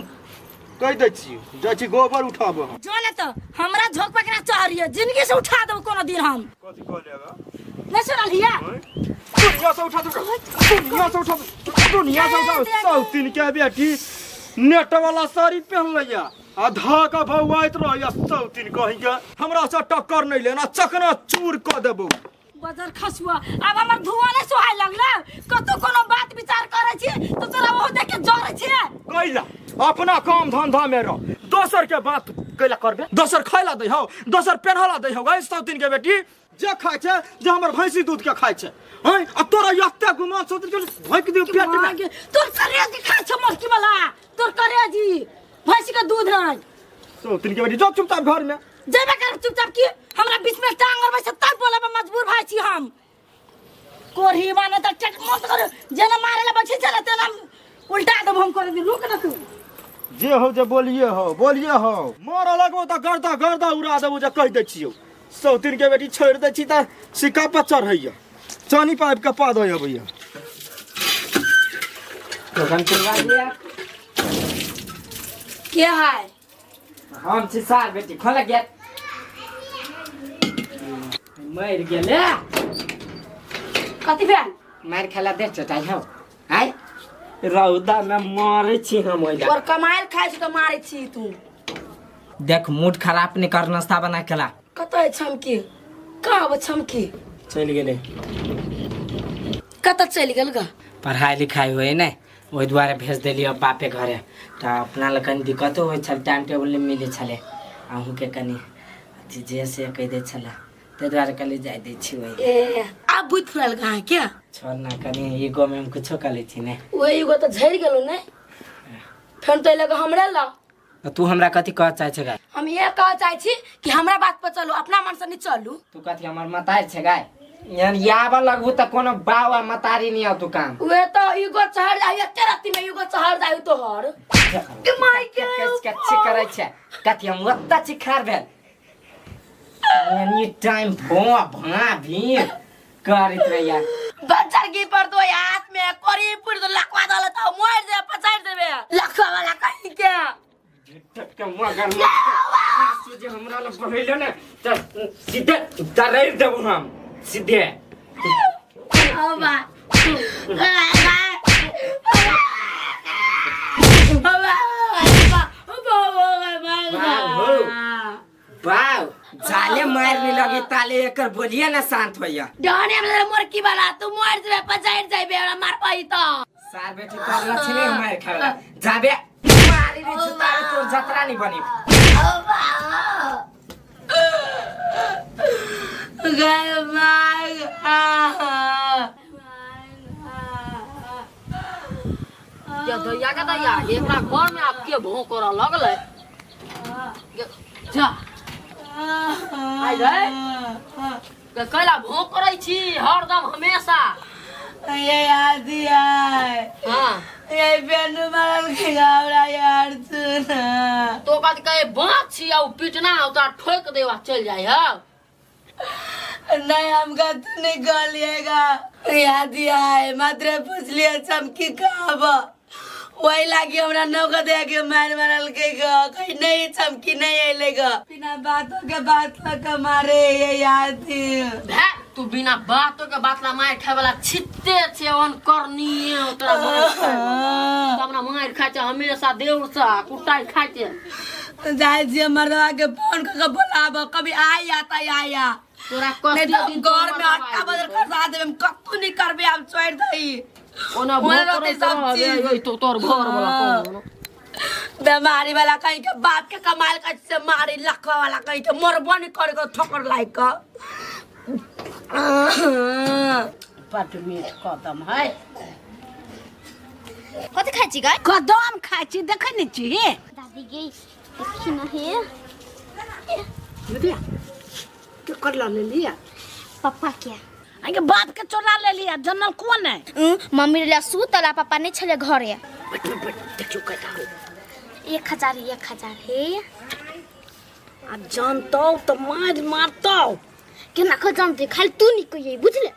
कहि दै छी, जाइ छी गोबर उठाबो हम। जो ने त हमरा झोक पकड़ा चहरिए जिंदगी से उठा देबो कोनो दिन हम। कथी कहलियै? नहीं सुनलियै? दुनिया से उठा देबो, दुनिया से उठा देबो, दुनिया से उठा देबो। सौतीन के बेटी नेट वाला साड़ी पहन लैया आ धागा भौआइत रहैया। सौतीन कहीं के हमरा से टक्कर नहीं लेना, चकना चूर क देबो। बजर खसुआ अब हमर धुआं नहीं सोहाय लगला। कतौ कोनो बात विचार करै छी त तोरा ओहो देख के जरै छी। कैला अपना काम धंधा में रह, दोसर के बात कैला करबे? दोसर खाइला दै हौ, दोसर पेन्हला दै हौ। गै सौतीन के बेटी जे खाइ छै जे हमर भैंसी दूध के खाइ छै हैं, आ तोरा एते गुमान सौतीन के भैंक दियौ पेट में। तोर करेजी खाइ छौ मरकी वाला, तोर करेजी भैंसी के दूध नहीं। सौतीन के बेटी जो चुपचाप घर में जेबे कर चुपचाप की हमरा बीच में टांग अरबै छै तब बोलब मजबूर भाई छी हम। कोढ़ी माने त चट मत कर, जेना मारे ला बैठे छले तेना उल्टा देब हम कर दी। रुक न तू। जे हो जे बोलिए हो, बोलिए हो। मार लगबो त गर्दा गर्दा उड़ा देबो जे कहि दै छियौ। सौतीन के बेटी छोड़ि दै छी त सिक्का पर चढ़ैया, चानी पाइप के पा दऽ अबैया। दोकान खुलवा लिया। के है? हम छी सार बेटी, खोल गेट। मर गेले। कथी भेल? मार खेला दे चटाई हौ। आय रौदा में मारे छी हम ओइला। और कमाइल खाइ छी त मारे छी तू। देख मूड खराब नहीं कर, नाश्ता बना के ला। कतऽ है छमकी? कहाँ बा छमकी? चलि गेलै। कतऽ चलि गेल गा? पढ़ाई लिखाई होय ने ओहि दुआरे भेज देलियै बापे घरे। तऽ अपना लग कनि दिक्कतो होइ छल, टाइम टेबुल नहि मिलै छलै। अहूँके कनि अथी जे से कहि दै छलै, ताहि दुआरे कहलियै जाय दै छी ओहि। ए आब बुझि फुरायल गा अहाँके? छोड़ ना कनि ईगोमे हम कुछो कऽ लै छी ने। ओहि ईगो तऽ झड़ि गेलौ ने, फेर तऽ लग हमरे लग। तू हमरा कथी कहऽ चाहै छै गाय? हम इएह कहऽ चाहै छी कि हमरा बात पर चलू, अपना मन से नहीं चलू। तू कथी हमर मतारी छै गाय? यानी आबऽ लगबू तऽ कोनो बाप आ मतारी नहीं आउ तू काम। उहे तऽ ईगो चढ़ जाय, एते राति में ईगो चढ़ जाय तोहर। के माय के कच्ची करै छै कथी हम ओत्ता चिखार भेल। एनी टाइम भो भा भी करैत रहैया। बच्चा की पर तो हाथ में कोरी पुर तो लखवा दल तो मर जाए पचाड़ देबे लखवा वाला कहीं के टटके मगर जे हमरा लग बहैलो ने त सीधे दरैर देबो हम सीधे। बाबा बाव जाले मारने लगी ताले एकर बोलिए ना शांत होइया। डहने में मुर्की वाला तू मर जेबे पचाड़ जाबे हमरा मार पाई त। सार बेटी तोर लछने मार खावला जाबे मारी रे छुतारे तोर जतरा नहीं बनी। गए मार या दैया के दैया एकरा घर में आपके भों करऽ लगलै। जा आइ रे कैला भों करै छी हरदम हमेशा? ये आदि है। हाँ। ये बेनु मारल के गावड़ा यार सुन। तो कथी कहे बाँच छी आ उ पिटना ओकरा ठोक देवा चलि जाइ हौ। नहीं हम गलत नहीं कहलिएगा। याद है मात्र पूछ लिया चमकी कहाँ वही लागी हमरा नौका दे के मार मारल के कहीं नहीं चमकी नहीं अइले ग। बिना बातों के बात लग मारे ये याद भे तू बिना बातों के बात ला मार खाए वाला छित्ते छे ओन करनी तोरा मार खाए वाला। तब ना मार खाए छे हमेशा देउर से कुटाई खाए छे। जाय छी मर्दवा के फोन क के बोलाब कभी आई आता आया तोरा नहीं कते तो हम दिन घर में आटा बदल खसा देबे, हम कत्तू नहीं करबे, हम छोड़ दही ओना ओना भोग रहतै करैत सब रहबे, चीज। ओइ तो तोर घर वाला कौन? बेमारी वाला कहीं के बाप के कमाल का से मारी लखवा वाला कहीं के मरबो नहीं करे के ठोकर लाइक के। बड मीठ कदम है। कथी खाइ छी गै? कदम खाइ छी, देखै नहि छी? दादी गे देखी न हे। बुझलिया केकर लऽ लेलिया? पप्पा के। आगे बाप के चोरा लेलिया, जनल कोन है? मम्मी ले सुतला, पापा नहीं छले घरे। बैठ बैठ देखियो कैटा हो। 1000 1000 हे। आ जानतौ तो मार मारतौ। केना के जानते, खाली तू नहीं कहिए बुझले।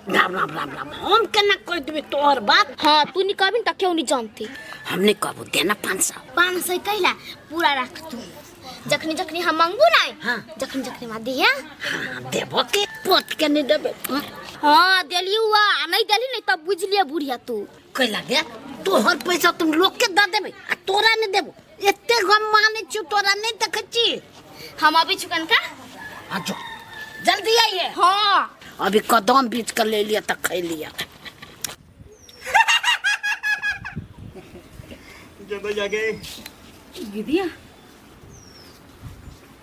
राम राम राम राम, हम केना कह देबे तोहर बात? हाँ तू नहीं कहबी त केहू नहीं जानते। हम नहीं कहबो, देना 500। 500 कैला पूरा रख तू, जखनी जखनी हम मांगबो नहीं। हाँ। जखनी जखनी मा दिया। हाँ देबो के पोत के नहीं देबे। हाँ देली हुआ, नहीं देली नहीं तब बुझ लिया बुढ़िया तू। कैला गे तोहर पैसा तुम लोग के the देबे आ तोरा नहीं देबो? एते गम माने छु तोरा नहीं देखै छी। हम अभी चुकन का। हाँ जो जल्दी आइए। हाँ अभी कदम बीच कर ले लिया त खै लिया। जब जागे दीदिया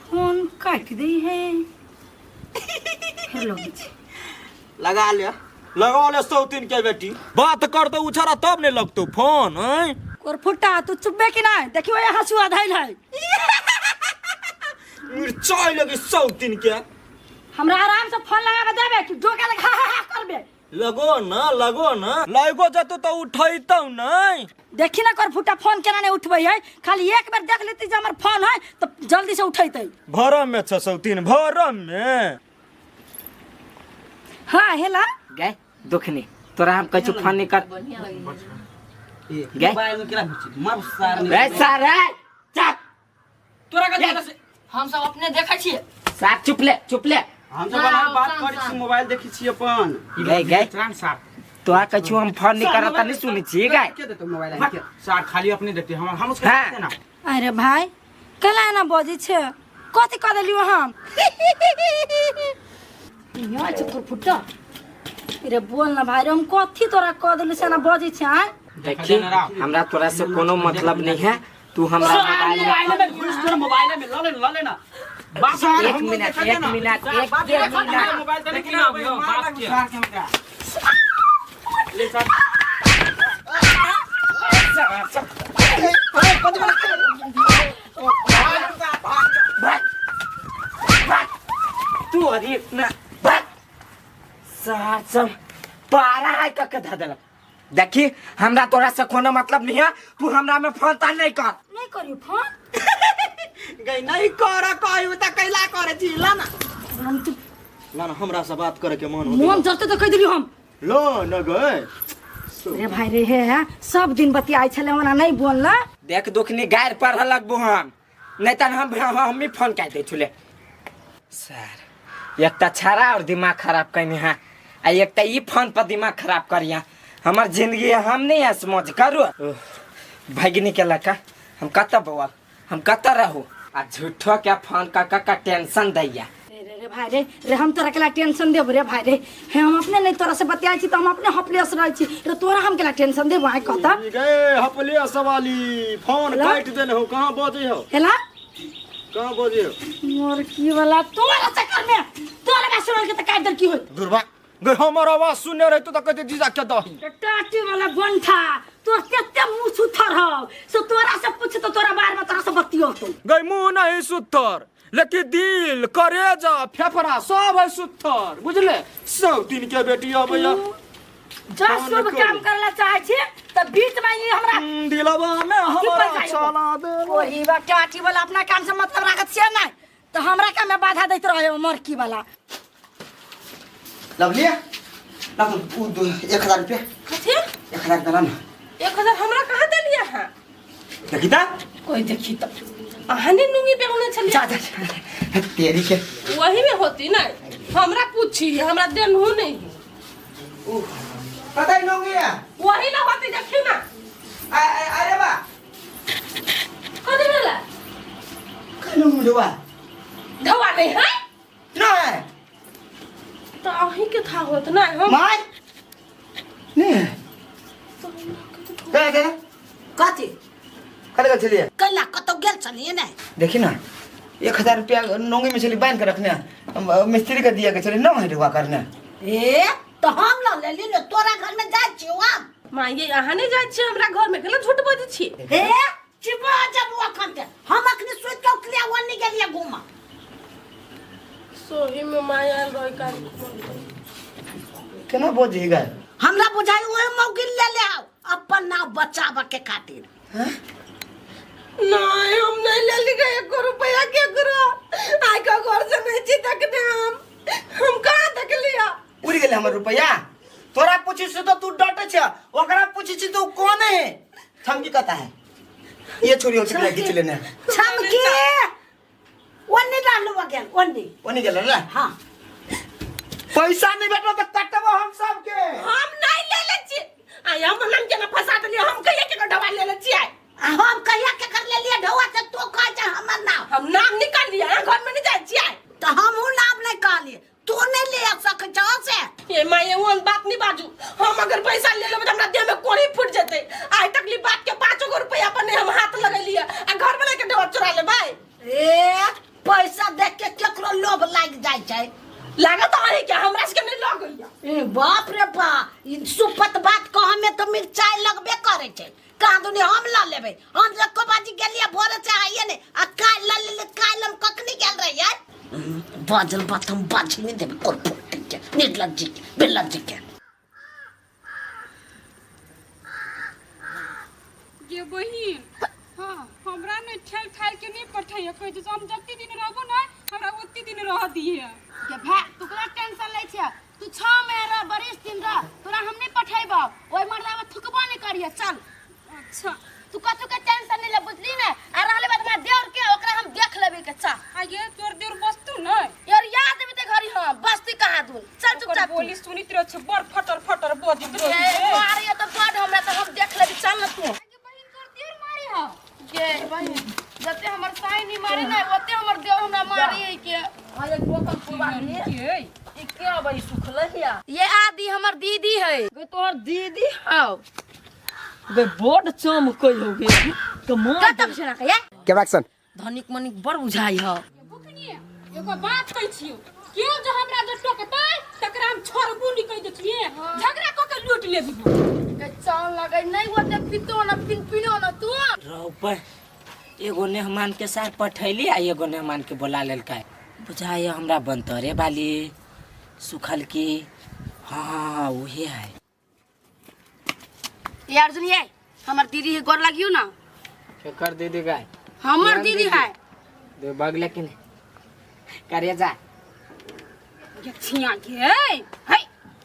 फोन काट दी है। फिर लगे छी। लगा ले लगा ले सौतीन के बेटी, बात कर तो उछारा तब नहीं लगतो फोन। हैं कोरफुटा तू चुपबे कि नहीं? देखियो ये हंसुआ धैल है। मिर्चाई लगी सौतीन के। हमरा आराम से फोन लगा के देबे कि डोका लगा हा हा करबे? लगो ना लगो ना, लगो जतो तो उठैतौ नहीं। देखी ना कोरफुटा फोन केना नहीं उठबै है, खाली एक बार देख लेती जे हमर फोन है तो जल्दी से उठैतै। भरम में छ सौतीन, भरम में। हाँ हेला गए दुखनी तोरा हम कछु फोन नहीं कर गए। मोबाइल में केना घुसी मार सार रे सार रे चुप। तोरा के से हम सब अपने देखै छियै। सार चुप ले चुप ले। हम सब बात करै छी, मोबाइल देखै छी अपन। गए गए तोरा कछु हम फोन नहीं करत नहीं सुनै छी गए। के देतो मोबाइल के सार खाली अपने देखते हम उसके देखते ना। अरे भाई कला ना बजै छै, कथि क देलियो हम? यहाँ छै फुटा। अरे बोल ना भाई रे, हम कथि तोरा क देलियो से ना बजै छै? आय देखी हमरा तोरा से कोनो मतलब नहीं है, तू हमरा मोबाइल में घुस, तोरा मोबाइल में ल ले ल लेना। एक मिनट एक मिनट एक मिनट मोबाइल त नहीं ना बाप के ले सर। तू अरे ना भाग सार सब पारा है कक ध देलक। देखी हमरा तोरा से कोनो मतलब नहीं है, तू हमरा में फोन ता नहीं कर। नहीं करियो फोन गई नहीं कर कहू त कैला करे छी? ला ना हम चुप ला ना, हमरा से बात करे के मन हो मन जरते तो कह देलियो हम। लो न गए रे भाई रे हे सब दिन बतियाइ छले ओना नहीं बोलला। देख दुखनी गायर पर लगबो हम, नहीं त हम ही फोन काट दे छुले। सर एक त छाड़ा और दिमाग खराब कइने है, आ एक त ई फोन पर दिमाग खराब करिया। हमर जिंदगी हम नहीं है समझ करू भगिनी के लका हम कत बौआ हम कत रहू आ झूठो के फोन का का टेंशन दैया। रे रे रे भाई रे रे हम तोरा केला टेंशन देब रे भाई रे। हे हम अपने नहीं तोरा से बतियाइ छी त हम अपने हपलेस रहै छी रे, तोरा हम केला टेंशन देब? आइ कहता गए हपलेस वाली फोन काट देने हो। कहां बजै हो? हेला कहां बजै हो? मोर की वाला तोरा चक्कर में तोरा का सुनल के त काट देल की होई दुर्बा गए। हमर आवाज सुनने रहे तो त कहते जीजा के दही टाटी वाला बंठा तो केते मुंह सुथर हो सो तोरा से पूछ तो तोरा बार में तोरा से बतियो तो गई। मुंह नहीं सुथर लेकिन दिल करेजा फेफड़ा सब है सुथर बुझले। सब दिन के बेटी अबैया जा शुभ काम करला चाहे छी त बीच में ई हमरा दिलवा में हमरा चला दे। ओही बा टाटी वाला अपना काम से मतलब राखत छे नहीं तो हमरा काम में बाधा दैत रहे मरकी वाला। लवली ला तू 1000 रुपया कथी? 1000 दला ना। 1000 हमरा कहाँ देलिया है? देखी ता कोई देखी त अहाँ ने नुंगी पेहने छलिए। जा जा तेरी के वही में होती ना, हमरा पूछी हमरा देनहु नहीं। ओ पता ही नुंगी है वही ना होती देखी ना। अरे बा कथी भेला? कनु मुडवा धवा नहीं है नहीं तो अहीं के था होत ना हम my नहीं के के कथी कल गेल छलिए? कैला कतौ गेल छलिए नै? देखी ना 1000 रुपया नोंगी में चली बांध के रखने मिस्त्री के दिया के चली न है करने। ए तो हम ल लेली ने तोरा घर में जाइ छियौ हम। माँ ये अहाँ नहीं जाइ छियै हमरा घर में, केना झूठ बजै छी? ए चिपा जब अखन ते हम अखनी सुति के उठलियै ओन्नी गेलियै घूमऽ। सोही में माँ आयल रहे काल। केना बजही गे? हमरा बुझाइ ओहि मौगी ले ले आओ अपन नाव बचाबऽ के खातिर। नहीं हम नहीं ले ली गए 1 रुपया केकरो। आइ का घर से नहीं छी तकने हम कहाँ देख लिया? उड़ गेलै हमर रुपया। तोरा पूछी छी तो तू डटे छ, ओकरा पूछी छी तो कौन है? छमकी कता है? ये छोरी हो सकला खींच लेने। छमकी ओन्नी डालू गेल ओन्नी। ओन्नी गेल ना? हां। पैसा नहीं भेटलो त कटबो हम सबके। हम नहीं ले ले छी। आय हम नाम के ना फंसा देलिए, हम कहिया के ढवा ले ले छी? हम कहिया के कर ले लिए ढवा से तो कह जा हमर नाम। हम नाम निकाल लिया, घर में नहीं जाय छी। तो हम हूं नाम नहीं कहलिए, तू नहीं ले सक छौ से। ये मां ये वन बात नहीं बाजू, हम अगर पैसा ले लेबै त हमरा देह में कोड़ी फूट जेतै। आइ तकली बात के 5 गो रुपया पर नहीं हम हाथ लगेलिए आ घर में लेके ढवा चोरा लेबै। ए पैसा देख के केकरो लोभ लाग जाय छै। लागत अहीं के हमरा सबके नहीं लगैया। ए बाप रे बा, ई सुपत बात कह में तो मिरचाई लगबे करे छै। कहाँ दुनी हम ल लेबै, हम एको बाजी गेलिए भोरे से आइए ने आ काल्हि ल लेलिए, काल्हि हम कखनी गेल रहियै? बाजल बात हम बाजी नहीं देबै कोर फुट्टी के, निर्लज्जी के, बेलज्जी के। गे बहिन, हाँ हमरा ने ठेल ठाल के नहीं पठैया, कहै छै हम जते दिन रहबो ने हमरा ओते दिन रह दिहे। गे भाय तू केना टेंशन लै छै? तू 6 महीना रह, बरिस दिन रह, तोरा हम नहीं पठैबौ, ओहि मर्दावा थुकबो नहीं करिहे। चल अच्छा तू कथू के टेंशन नहीं ले, बुझली ने? आ रहले बात हमरा देवर के, ओकरा हम देख लेबै के। चल आ ये तोर देवर बस्तु नै यार याद देबे ते घरी, हां बस्ती कहाँ दून। चल चुपचाप बोली सुनित रह छै, बड़ फटर फटर बजैत रह छै। मारियो त बड हमरा, त हम देख लेबै। चल न तू। आगे बहिन तोर देवर मारे ह। गे बहिन जते हमर साई नहीं मारे ने ओते हमर देवर हमरा मारी है के। हां एक बोतल पूरा के ई के अबै सुखलै या? ये आदि हमर दीदी है। गे तोहर दीदी हौ बे बोर्ड चमकै हो गे कमाल। कतब छना के के एक्शन धनिक मनिक बड़ बुझाइ ह। बुकनी एगो बात कहै छियौ, केओ जो हमरा जे टोकतै तकरा हम छोड़बो नहि कहि दै छियै, झगड़ा कऽ के लूट लेबी। के चाल लगै नहीं ओते पितो न पिनपिनो न तू। रौपे एगो मेहमान के साथ पठैली आ एगो मेहमान के बोला लेलकै। बुझाइ हमरा बनतरे बाली सुखल की। हाँ उहे है। यार सुनिए हमर दीदी है, गोर लागियो ना। केकर दीदी गाय? हमर दीदी है। दे बगले कि नहीं करे जा। ये छिया गे हे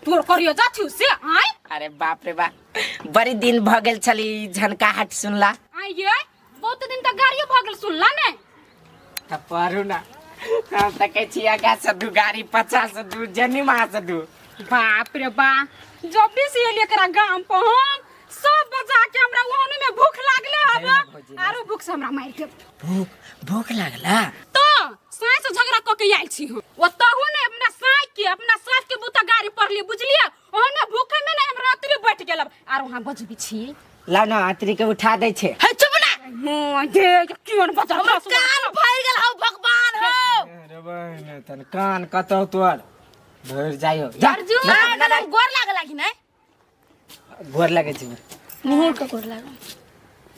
तोर करियो जा छु से आय। अरे बाप रे बाप, बड़ी दिन भ गेल छली झनकाहट सुनला। आय ये बहुत दिन तक गाड़ियो भ गेल सुनला ने। त पढ़ू ना हम त कहै छी आगा से दू गाड़ी पछा से दू जनी महा से दू। बाप रे बा, जब भी से एलियै एकरा गाम पर हम सब बजा के हमरा ओहने में भूख लागले हब, आरो भूख से हमरा मारि के भूख भूख लागला तो साँझ से झगड़ा क के आयल छी हम। ओतहु ने अपना साँझ के अपना सास के बूता गाड़ी पढ़ली बुझलियै, ओहने भूखे में ने हम रात्रि बैठ गेलब आरो वहाँ बजबी छी। लाउ ना आतरी के उठा दै छै। हे चुप ना। हां गे क्यों न बजा हमर कान भरि गेल हौ भगवान हो। अरे बहिन तन कान कतौ तोर भरि जाइयो। अर्जुन ना गोर लागला कि नै? गोर लागै छै। निहुर के गोर लागल।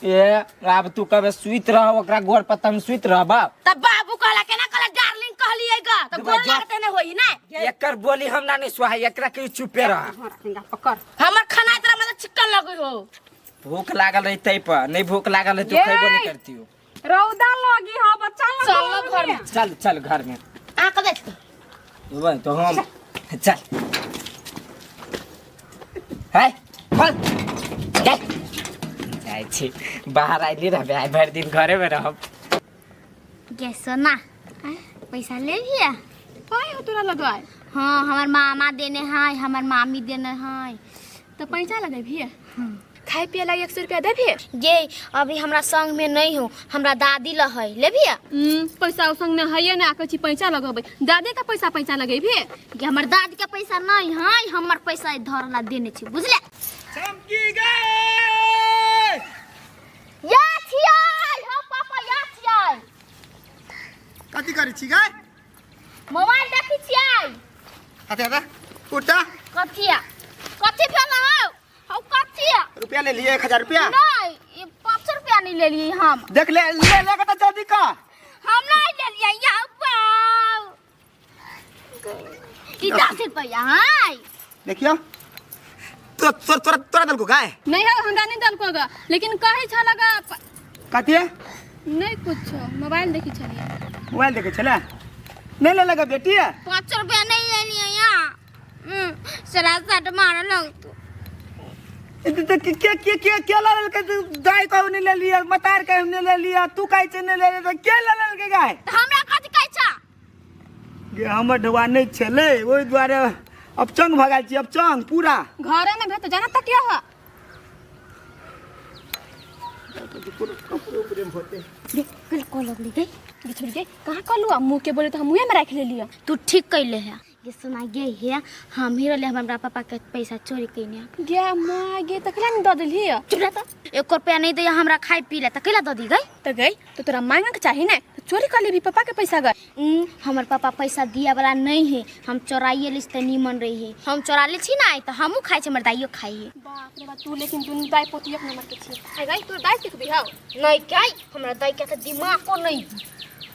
ए आब तू कबे सुति रह ओकरा गोर पर तम सुति रहबा। त बाबू कहला केना कहला डार्लिंग कहलियै ग त गोर लागते नै होई नै। एकर बोली हमरा नै सुहाई, एकरा के चुपे रह। पकड़ हमर खाना तोरा मतलब चिकन लगै हो। भूख लागल रही तै पर, नहीं भूख लागल रही तो खैबो नहीं करती हो। रौदा लगी हो बच्चा चल घर में। चल चल घर में। आ के देख तो हम चल है फल जाइ छी बाहर आइली रहबे, आइ भरि दिन घरे में रहब। गे सोना पैसा ले लिया? पाई हो तोरा लगाए? हाँ हमार मामा देने है, हमार मामी देने है। तो पैसा लगे भी? खाए पिए ला 100 रुपया दे भी? गे अभी हमरा संग में नहीं हो, हमरा दादी ल है, ले भी? पैसा संग में है ना, कहै छी पैसा लगबै, दादी का पैसा पैसा लगेबी? गे हमर दादी का पैसा नहीं है, हमर पैसा धरला देने छी बुझले। चमकी गए या छियै हो पापा, या छियै। करै छी गै? मोबाइल देखै छियै। अते अते उठा। कथिया कथी भेल हौ? हौ कथिया? रुपया ले लिए 1000 रुपया। नहीं, ई 500 रुपया नहीं लेलियै हम। देख ले ले ले के त जल्दी का। हम नहीं लेलियै यौ बाउ। ई 10 रुपया है। देखियो तो तोरा तोरा तोरा दलको गाय? नहीं है, हमरा नहीं दलको गा, लेकिन कहै छल गा। कथी है? नहीं कुछ, मोबाइल देखी छलियै। मोबाइल देखे छले? नहीं ले लगा बेटी है? 500 रुपया नहीं लेलियै यहाँ। सरा सट मारल तू। के के के के के ले ललकै? दाई कहू नहीं ले लिया, मतार कहू नहीं ले लिया, तू कहै छै नहीं ले लिया, के ले ललकै गाय? तऽ हमरा कथी कहै छ? गे हमर ढुआ नहीं छलै, ओहि दुआरे अपचंग भऽ गेल छी, अपचंग पूरा। घरे में भेट जाना तकिया है। कल को लगली गई। छोड़ गई कहाँ कलू आ मुँह के बोले तो हम मुँहे में राख लेलियै। तू ठीक कैले है ये सुना गे है, हम ही रहले हमरा पापा के पैसा चोरी कइने। गे माँ गे त कला नहीं दऽ देलही? चुप रह त, 1 रुपया नहीं दे हमरा खाए पी ले त कैला दऽ दी गई? त गई तो तोरा मांगे के चाही ने, तो चोरी कर लेबी पापा के पैसा गई। हमर पापा पैसा दिया वाला नहीं है, हम चोराइए लिस त नीमन रही है। हम चोरा ले छी ना त हमहू खाइ छी, हमर दाइयो खाइ है। बाप रे बाप, तू लेकिन दुनू दाई पोती एक नंबर के छी। आ गई तोर दाई सिखबी हौ? नहीं गई, हमरा दाई के त दिमागो नहीं।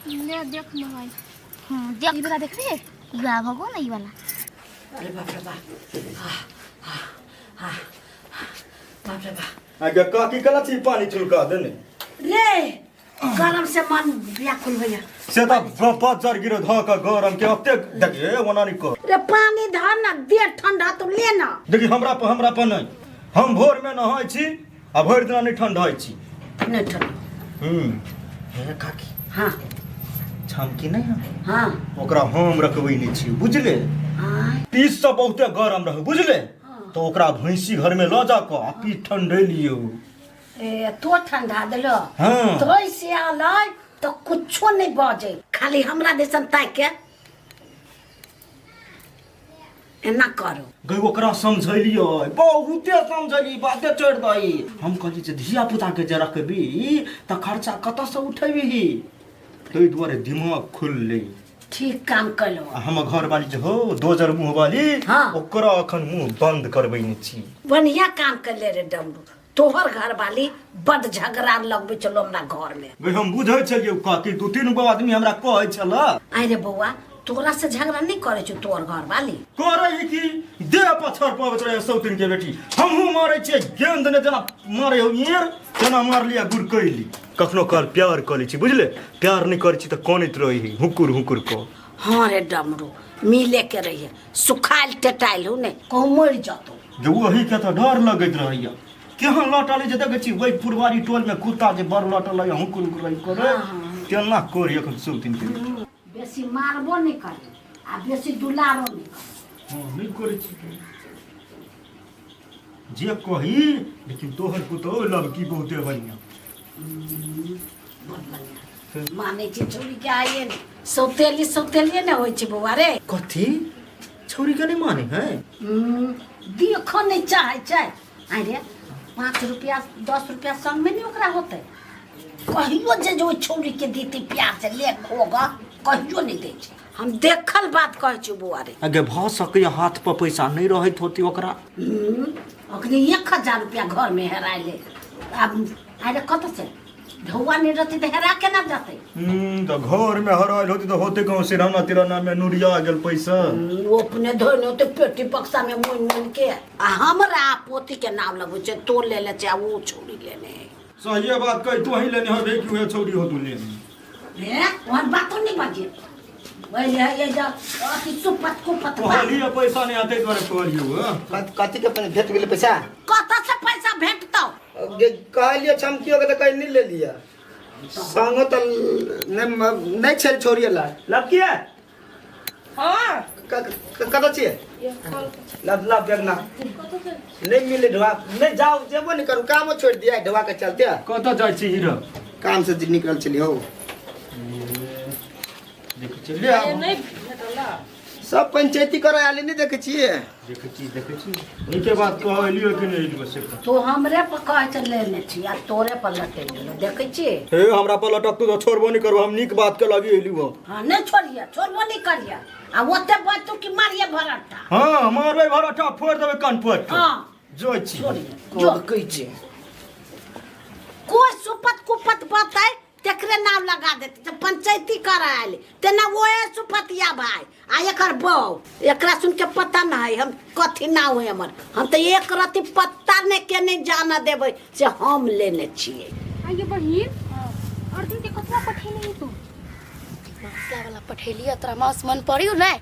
ले देख मोबाइल। हां देख, ई वाला देखबी? ई वाला भगो ना, ई वाला। अरे बाप रे बाप, बाप रे बाप। आगे काकी कला छी पानी छुलका देने रे, गरम से मन व्याकुल भैया। से त पच्चर गिरो ध के गरम के ओते देखिए ओना नहीं कर। रे पानी धर ना, देह ठंडा तो ले ना। देखी हमरा पर हमरा पर नहीं, हम भोर में नहाय छी आ भरि दिना नहीं ठंडा होइ छी। नहीं ठंडा। हे काकी। हां छमकी नहीं है? हां ओकरा हम रखबै नहीं छी बुझले। हां पीस से बहुते गरम रहे बुझले, तो ओकरा भैंसी घर में ल जा के आ पीस ठंडे लियो। ए तो ठंडा देलो। हां तो से आलै तो कुछो नहीं बजे, खाली हमरा देसन ताक के एना करो। गई ओकरा समझैलियो, बहुते समझैली, बाते छोड़ दई। हम कहली जे धिया पुता के जे रखबी त खर्चा कतऽ से उठेबी, ताहि दुआरे दिमाग खुललै। ठीक काम कलो। हम घर वाली जे हो दोजर मुँह वाली, हाँ। ओकरा अखन मुँह बंद करबै नै छी। बढ़िया काम कले रे डमरू, तोहर घर वाली बड झगड़ा लगबै छलो हमरा घर में। गई हम बुझै छलियै काकी, 2-3 गो आदमी हमरा कहै छल। अरे बौआ, तोरा से झगड़ा नहीं करे छौ तोहर घर वाली? करे की देह पछड़ पबैत रहे सौतिन के बेटी, हमहूँ मारै छियै गेंद ने जेना मारै हो येर तेना मारलियै गुड़कैली। कखनो काल प्यार कऽ लै छी बुझले, प्यार नहीं करै छी तऽ कनैत रही हुकुर हुकुर कऽ। हाँ रे डमरू, मिले के रहिए, सुखायल टेटायल हो ने कहूँ मरि जतौ। जे वही के तऽ डर लगैत रहैया, केहन लटल जे देखै छी ओहि पुरवारी टोल में कुत्ता जे बड़ लटल है हुकुर हुकुर करे तेना करी एखन सौतिन के बेटी। बेसी मारबो नहीं करे आ बेसी दुलारो नहीं करे। हाँ नहीं करे छी जे कही, लेकिन तोहर पुतोह लड़की बहुते बढ़िया। बहुत बढ़िया माने छी छौरी के आइए ने, सौतेली सौतेलिए ने होइ छै बौआ रे। कथी छौरी के नहीं माने है? देखो नहीं चाहे छै। अरे 5 रुपया 10 रुपया संग में नहीं ओकरा होते, कहियो जे जो छौरी के देती प्यार से ले खोगा कहियो नहीं दै छै। हम देखल बात कहै छी बौआ रे। अगे भऽ सकैया हाथ पर पैसा नहीं रहैत होती ओकरा। अखनी 1000 रुपया घर में हेराइले, आब अरे कतऽ से ढौआ नहीं रहती तऽ हेरा केना जतै? तऽ घर में हरायल होती तऽ होते कहूँ सिरहाना तिरहाना में नुरिया गेल पैसा। ओ अपने धोने होते पेटी बक्सा में मोनि मोनि के, आ हमरा पोती के नाम लगबै छै, तो ले ले छै आ ओ छौरी लेने। सहिए बात कही, तू ही लेने हबे कि उहे छौरी हो तू लेने? रे ओहन बातो नहीं बाजे, वही है ये जा अथी सुपत कुपत कहलिए पैसा नहीं आते द्वारे कहलिए। कथी के भेट गेलै पैसा? कतऽ से पैसा भेटतौ? कहलिए चमकियो के तऽ कहीं नहीं ले लिया, संगो तऽ नहीं छल छोरी ला लड़की है। हां कतऽ छियै? लब लब देखना नहीं मिले ढोआ, नहीं जाओ जेबो नहीं करू, कामो छोड़ दिया ढोआ के चलते। कतऽ जाइ छी हीरो? काम से निकल चली हो। देख चलिए नहीं भेटल। सब पंचायती करे आले नहीं देखे छिए। देखै छी, देखै छी, नीके बात कह एलियो कि नहि एलियो से। तू हमरे पर कह के लेने छी आ तोरे पर लटक गेलो, देखै छी? हे हमरा पर लटकतू तो छोड़बो नहीं करबो, हम नीक बात के लगी एलियो। हां नहीं छोड़िए, छोड़बो नहीं करिए। आ ओते बातू की मारिए भरटा। हां मारबै भरटा, फोड़ देबै कान पर। हां जो छी छोड़िए, जो कहै छी कोई सुपत कुपत बताए तेकरे नाम लगा देते। जब पंचायती करायल तेना ओहे सुपतिया भाई आ एकर बहू, एकरा सुन के पता न है हम कथी ना हुए हमर। हम तो एक रति पत्ता ने के नहीं जाना देबै से हम लेने छिए। आइए बहिन, अर्जुन के कथवा पठेली तू? मांसला वाला पठेली। तोरा मांस मन पड़ियो नै?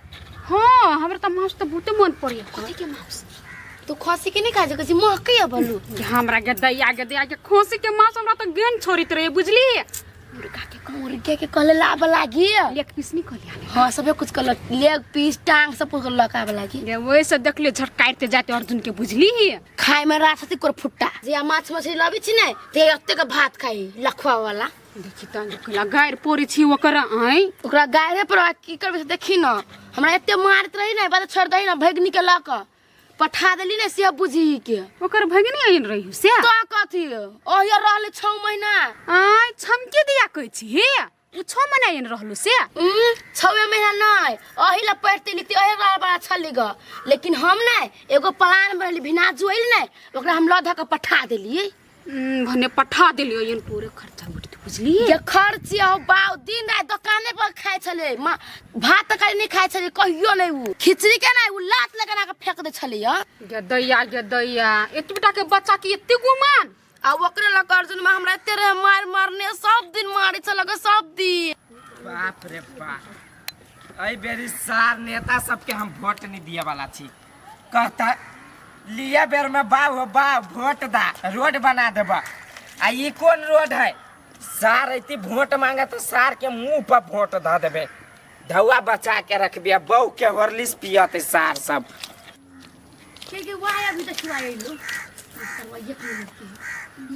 हां हमरा त मांस त बहुते मन पड़ियो। कथी के मांस? तू खसी के नहीं खाइ छै? महकै बलू हमरा के दैया के दैया के खोसी के मांस हमरा त गेन छोड़ित रहे, बुझली? मुर्गा के मुर्गे के कहले लाब लागी लेग पीस नहीं कहले। हां सबे कुछ कहल, लेग पीस टांग सब कुछ लकाब लागी। गे वही से देखलियो झटकाइते जाते अर्जुन के, बुझली? खाय में रात कर फुट्टा जे माछ मछली लबी छी नै ते एते के भात खाई लखवा वाला। देखी त कहला गायर पोरी छी ओकर। आइ ओकरा गायरे पर की करबे से देखी न, हमरा एते मारत रही नै बाद छोड़ दही न भगनी के लक पठा देली ने से बुझी के। ओकर भगनी आइन रही से तो कथी ओहिया रहले 6 महीना। आइ छमके दिया कहै छी हे, उ 6 महीना आइन रहलु से? 6 महीना नै, ओही ला पढ़ते लिखते ओही ला बड़ा छली ग। लेकिन हम नै एगो प्लान बनली, भिना जुइल नै ओकरा हम ल ध के पठा देली। भने पठा देलियो इन पूरे खर्चा उठते, बुझली? के खर्च हो बाउ दिन रात दुकाने पर खाइ छले, भात तरकारी नहीं खाइ छले कहियो नै। उ खिचड़ी के नै उ लात लगा के फेंक दे छले। गे दैया गे दैया, एतबेटा के बच्चा के एते गुमान। आ ओकरे लग अर्जुन में हमरा एते रहे मार मारने, सब दिन मारे छल ग सब दिन। बाप रे बाप, एहि बेरी सार नेता सबके हम वोट नहीं दिए वाला छी। कहता लिया बेर में बाव हो बाव वोट दा रोड बना देबा। आ ई कोन रोड है? सार ऐती वोट मांगे तो सार के मुंह पर वोट ध देबे। धौआ बचा के रखबे, बहू के हॉर्लिक्स पियते सार सब। के के वाह अभी तक खिलाए लो सरवा एक मिनट के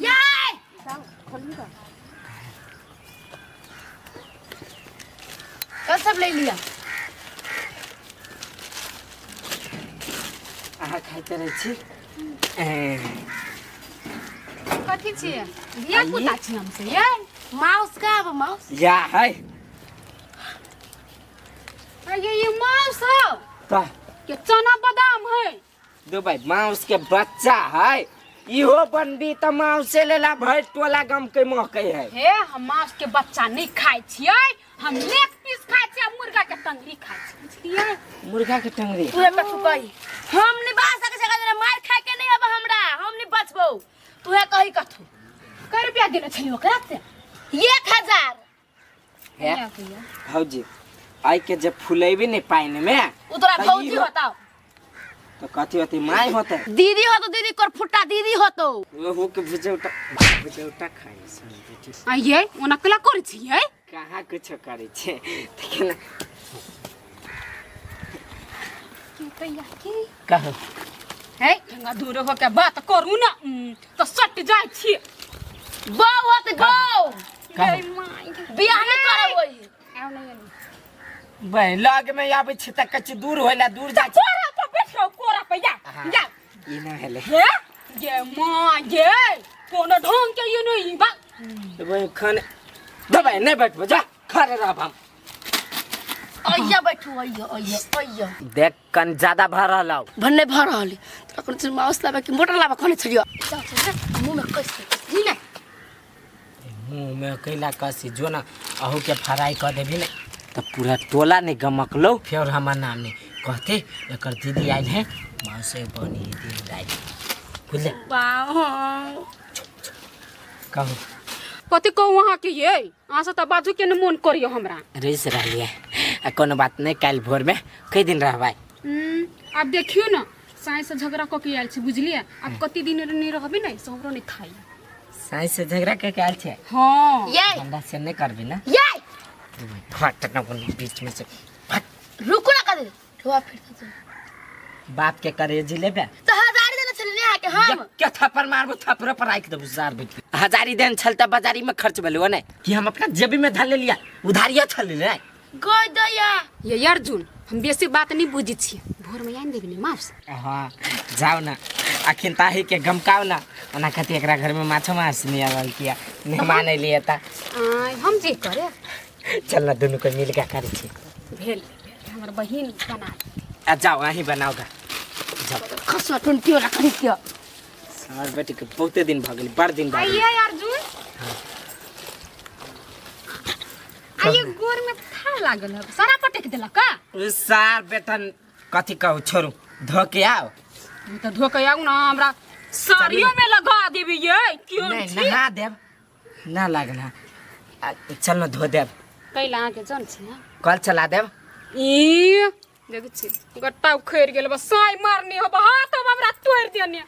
याय कल सब ले लिया। अहाँ खाइते रहै छी। कथी छियै? धिया पुता छी हम से यै। माउस का अब माउस या है। अरे ये माउस हो का के चना बादाम है। दो भाई माउस के बच्चा है, इहो बनबी त माउसे लेला भरि टोला गम के महकै है। हे हम माउस के बच्चा नहीं खाइ छियै, हम लेग पीस खाइ छियै, मुर्गा के टंगरी खाइ छियै, बुझलियै? मुर्गा के टंगरी तू कथु कही हम नहीं बाज सकै छै, मार खाय के नहीं अब हमरा, हम नहीं बचबौ। तू है कही कथु कै रुपया देने छली ओकरा से? 1000। हे भौजी आई के जब फुलेबी नहीं पानी में उ तोरा भौजी होता तो कथी होती? माई होते, दीदी होतो, दीदी कर फुट्टा दीदी होतो। ओहो के भुजौटा भुजौटा खाइ बेटी। आइए ओना कला करै छियै? कहाँ कुछ करै छै देखिन की तैया की कहू हे ठंगा दूर हो के बात करू ना तो सट जाय छी। बौ होत गौ बियाह नहीं करब ओही। आउ नहीं एली बे लग में आबै छी त कच्ची दूर होइला दूर जा छी। कोरा पर बैठ रहो, कोरा पर जा जा। ई ना हेले हे गे मां गे कोनो ढंग के ये नहीं बा। बे खाने दबाई नहीं बैठबो, जा खड़े रहब हम। अइया बैठू, अइया अइया अइया। देख कन ज्यादा भर रहलौ। भन्ने भर रहली तोरा कोन चीज माउस लाबे कि मोटर लाबे कोन छलियो? मुंह में कस नी ना मुंह में कैला कसी जो ना अहू के फ्राई कर देबी ना तो पूरा टोला नहीं गमकलो। फिर हमार नाम नहीं कहते एकर दीदी आयल है माउसे बनी दिन रात, बुझले? कहू कथी कहू अहाँ के ये? अहाँ से तऽ बाजू के ने मोन करियो हमरा। रिस रहलियै आ कोनो बात नहीं, काल्हि भोर में कई दिन रहबै। आब देखियो ना साँझ से झगड़ा कऽ के आयल छी, बुझलियै? आब कते दिन नहीं रहबै ने से हमरो नहीं थाई। साँझ से झगड़ा कऽ के आयल छै? हाँ। हमरा से नहीं करबी ना? ये फट ना बीच में से फट। रुको ना कर ठोआ फिर तो बाप के करेजी लेबे तो हजारी देने छली ने के हम क्या थप्पड़ मारबो, थप्पड़ पर राख देबो जार बेटी। हजारी देन छल त बाजारी में खर्च भेलो ने कि हम अपना जेबी में धर ले लिया, उधारिया छल ले गई दया। ये अर्जुन हम बेसी बात नहीं बुझै छियै भोरमे आनि देबै ने माछ हाँ जाओ ना अखन ताही के गमकाओ ना ओना खातिर एकरा घर में माछो माछ नहीं आवल किया मेहमान अइली ता आय हम जे करे चल ना दुनू को मिल के करै छी भेल भेल, हमर बहिन बना आ जाओ अहीं बनाओ गा जाओ खसुआ टुनटी वाला खरीद के हमर बेटी के बहुते दिन भऽ गेल बड़ दिन भऽ गेल आइए अर्जुन आइए गोर में था लागल है सारा पटक देलक का उ सार बेटन कथी कहू छोड़ू धो के आओ तू तऽ धोके आउ ना हमरा साड़ियो में लगा देबी ये क्यों नहीं नहा देब ना लागल है आ, चल ना धो देब कैला अहाँके जन छी ना कल चला देब ई देखै छी गट्टा उखड़ि गेल बस साँय मारने हो हाथ हम हमरा तोड़ि देने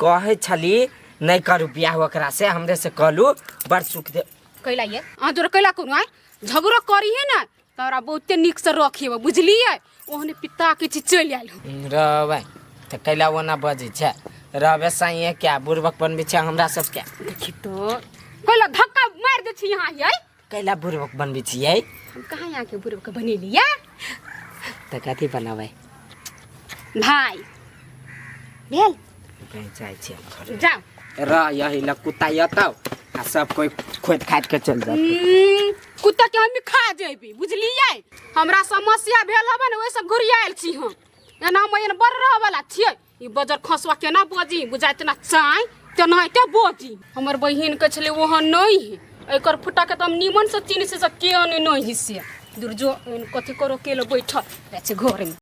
कहै छली नहीं करू बियाह ओकरा से हमरे से कहलू बड़ सुख दे कैला ये अहाँ जोर कैला कोनो आय झगड़ो करी है ना तोरा बहुते नीक से रखिए बुझलियै ओहने पिता के चीज चलि आयल हो रहबै तऽ कैला ओना बजै छै रहबै साइए क्या बुड़बक बनबै छै हमरा सबके देखी तो कैला धक्का मारि दै छी यहाँ यै कैला बुड़बक बनबै छियै हम कहाँ यहाँ के बुड़बक बनेलियै तऽ कथी बनाबै भाई भेल कहीं जाइ छियै हम घरे जाओ रह यही लग कुत्ता एतौ आ सब कोई खोद खाद के चल जात कुत्ता के हम खा जेबी बुझलियै हमरा समस्या भेल हबे ने ओहिसँ घुरियायल छी हम एना हम एहन बड़ रहऽ वाला छियै ई बजर खसुआ केना बजी बुझाइ तेना चाय तेनाहिते बजी हमर बहिन के छलै ओहन नहि है एकर फुटा के तऽ हम नीमन से चिन्ह से के नहि है से दुर्जो कथी करो के बैठल रहै छै घरमे।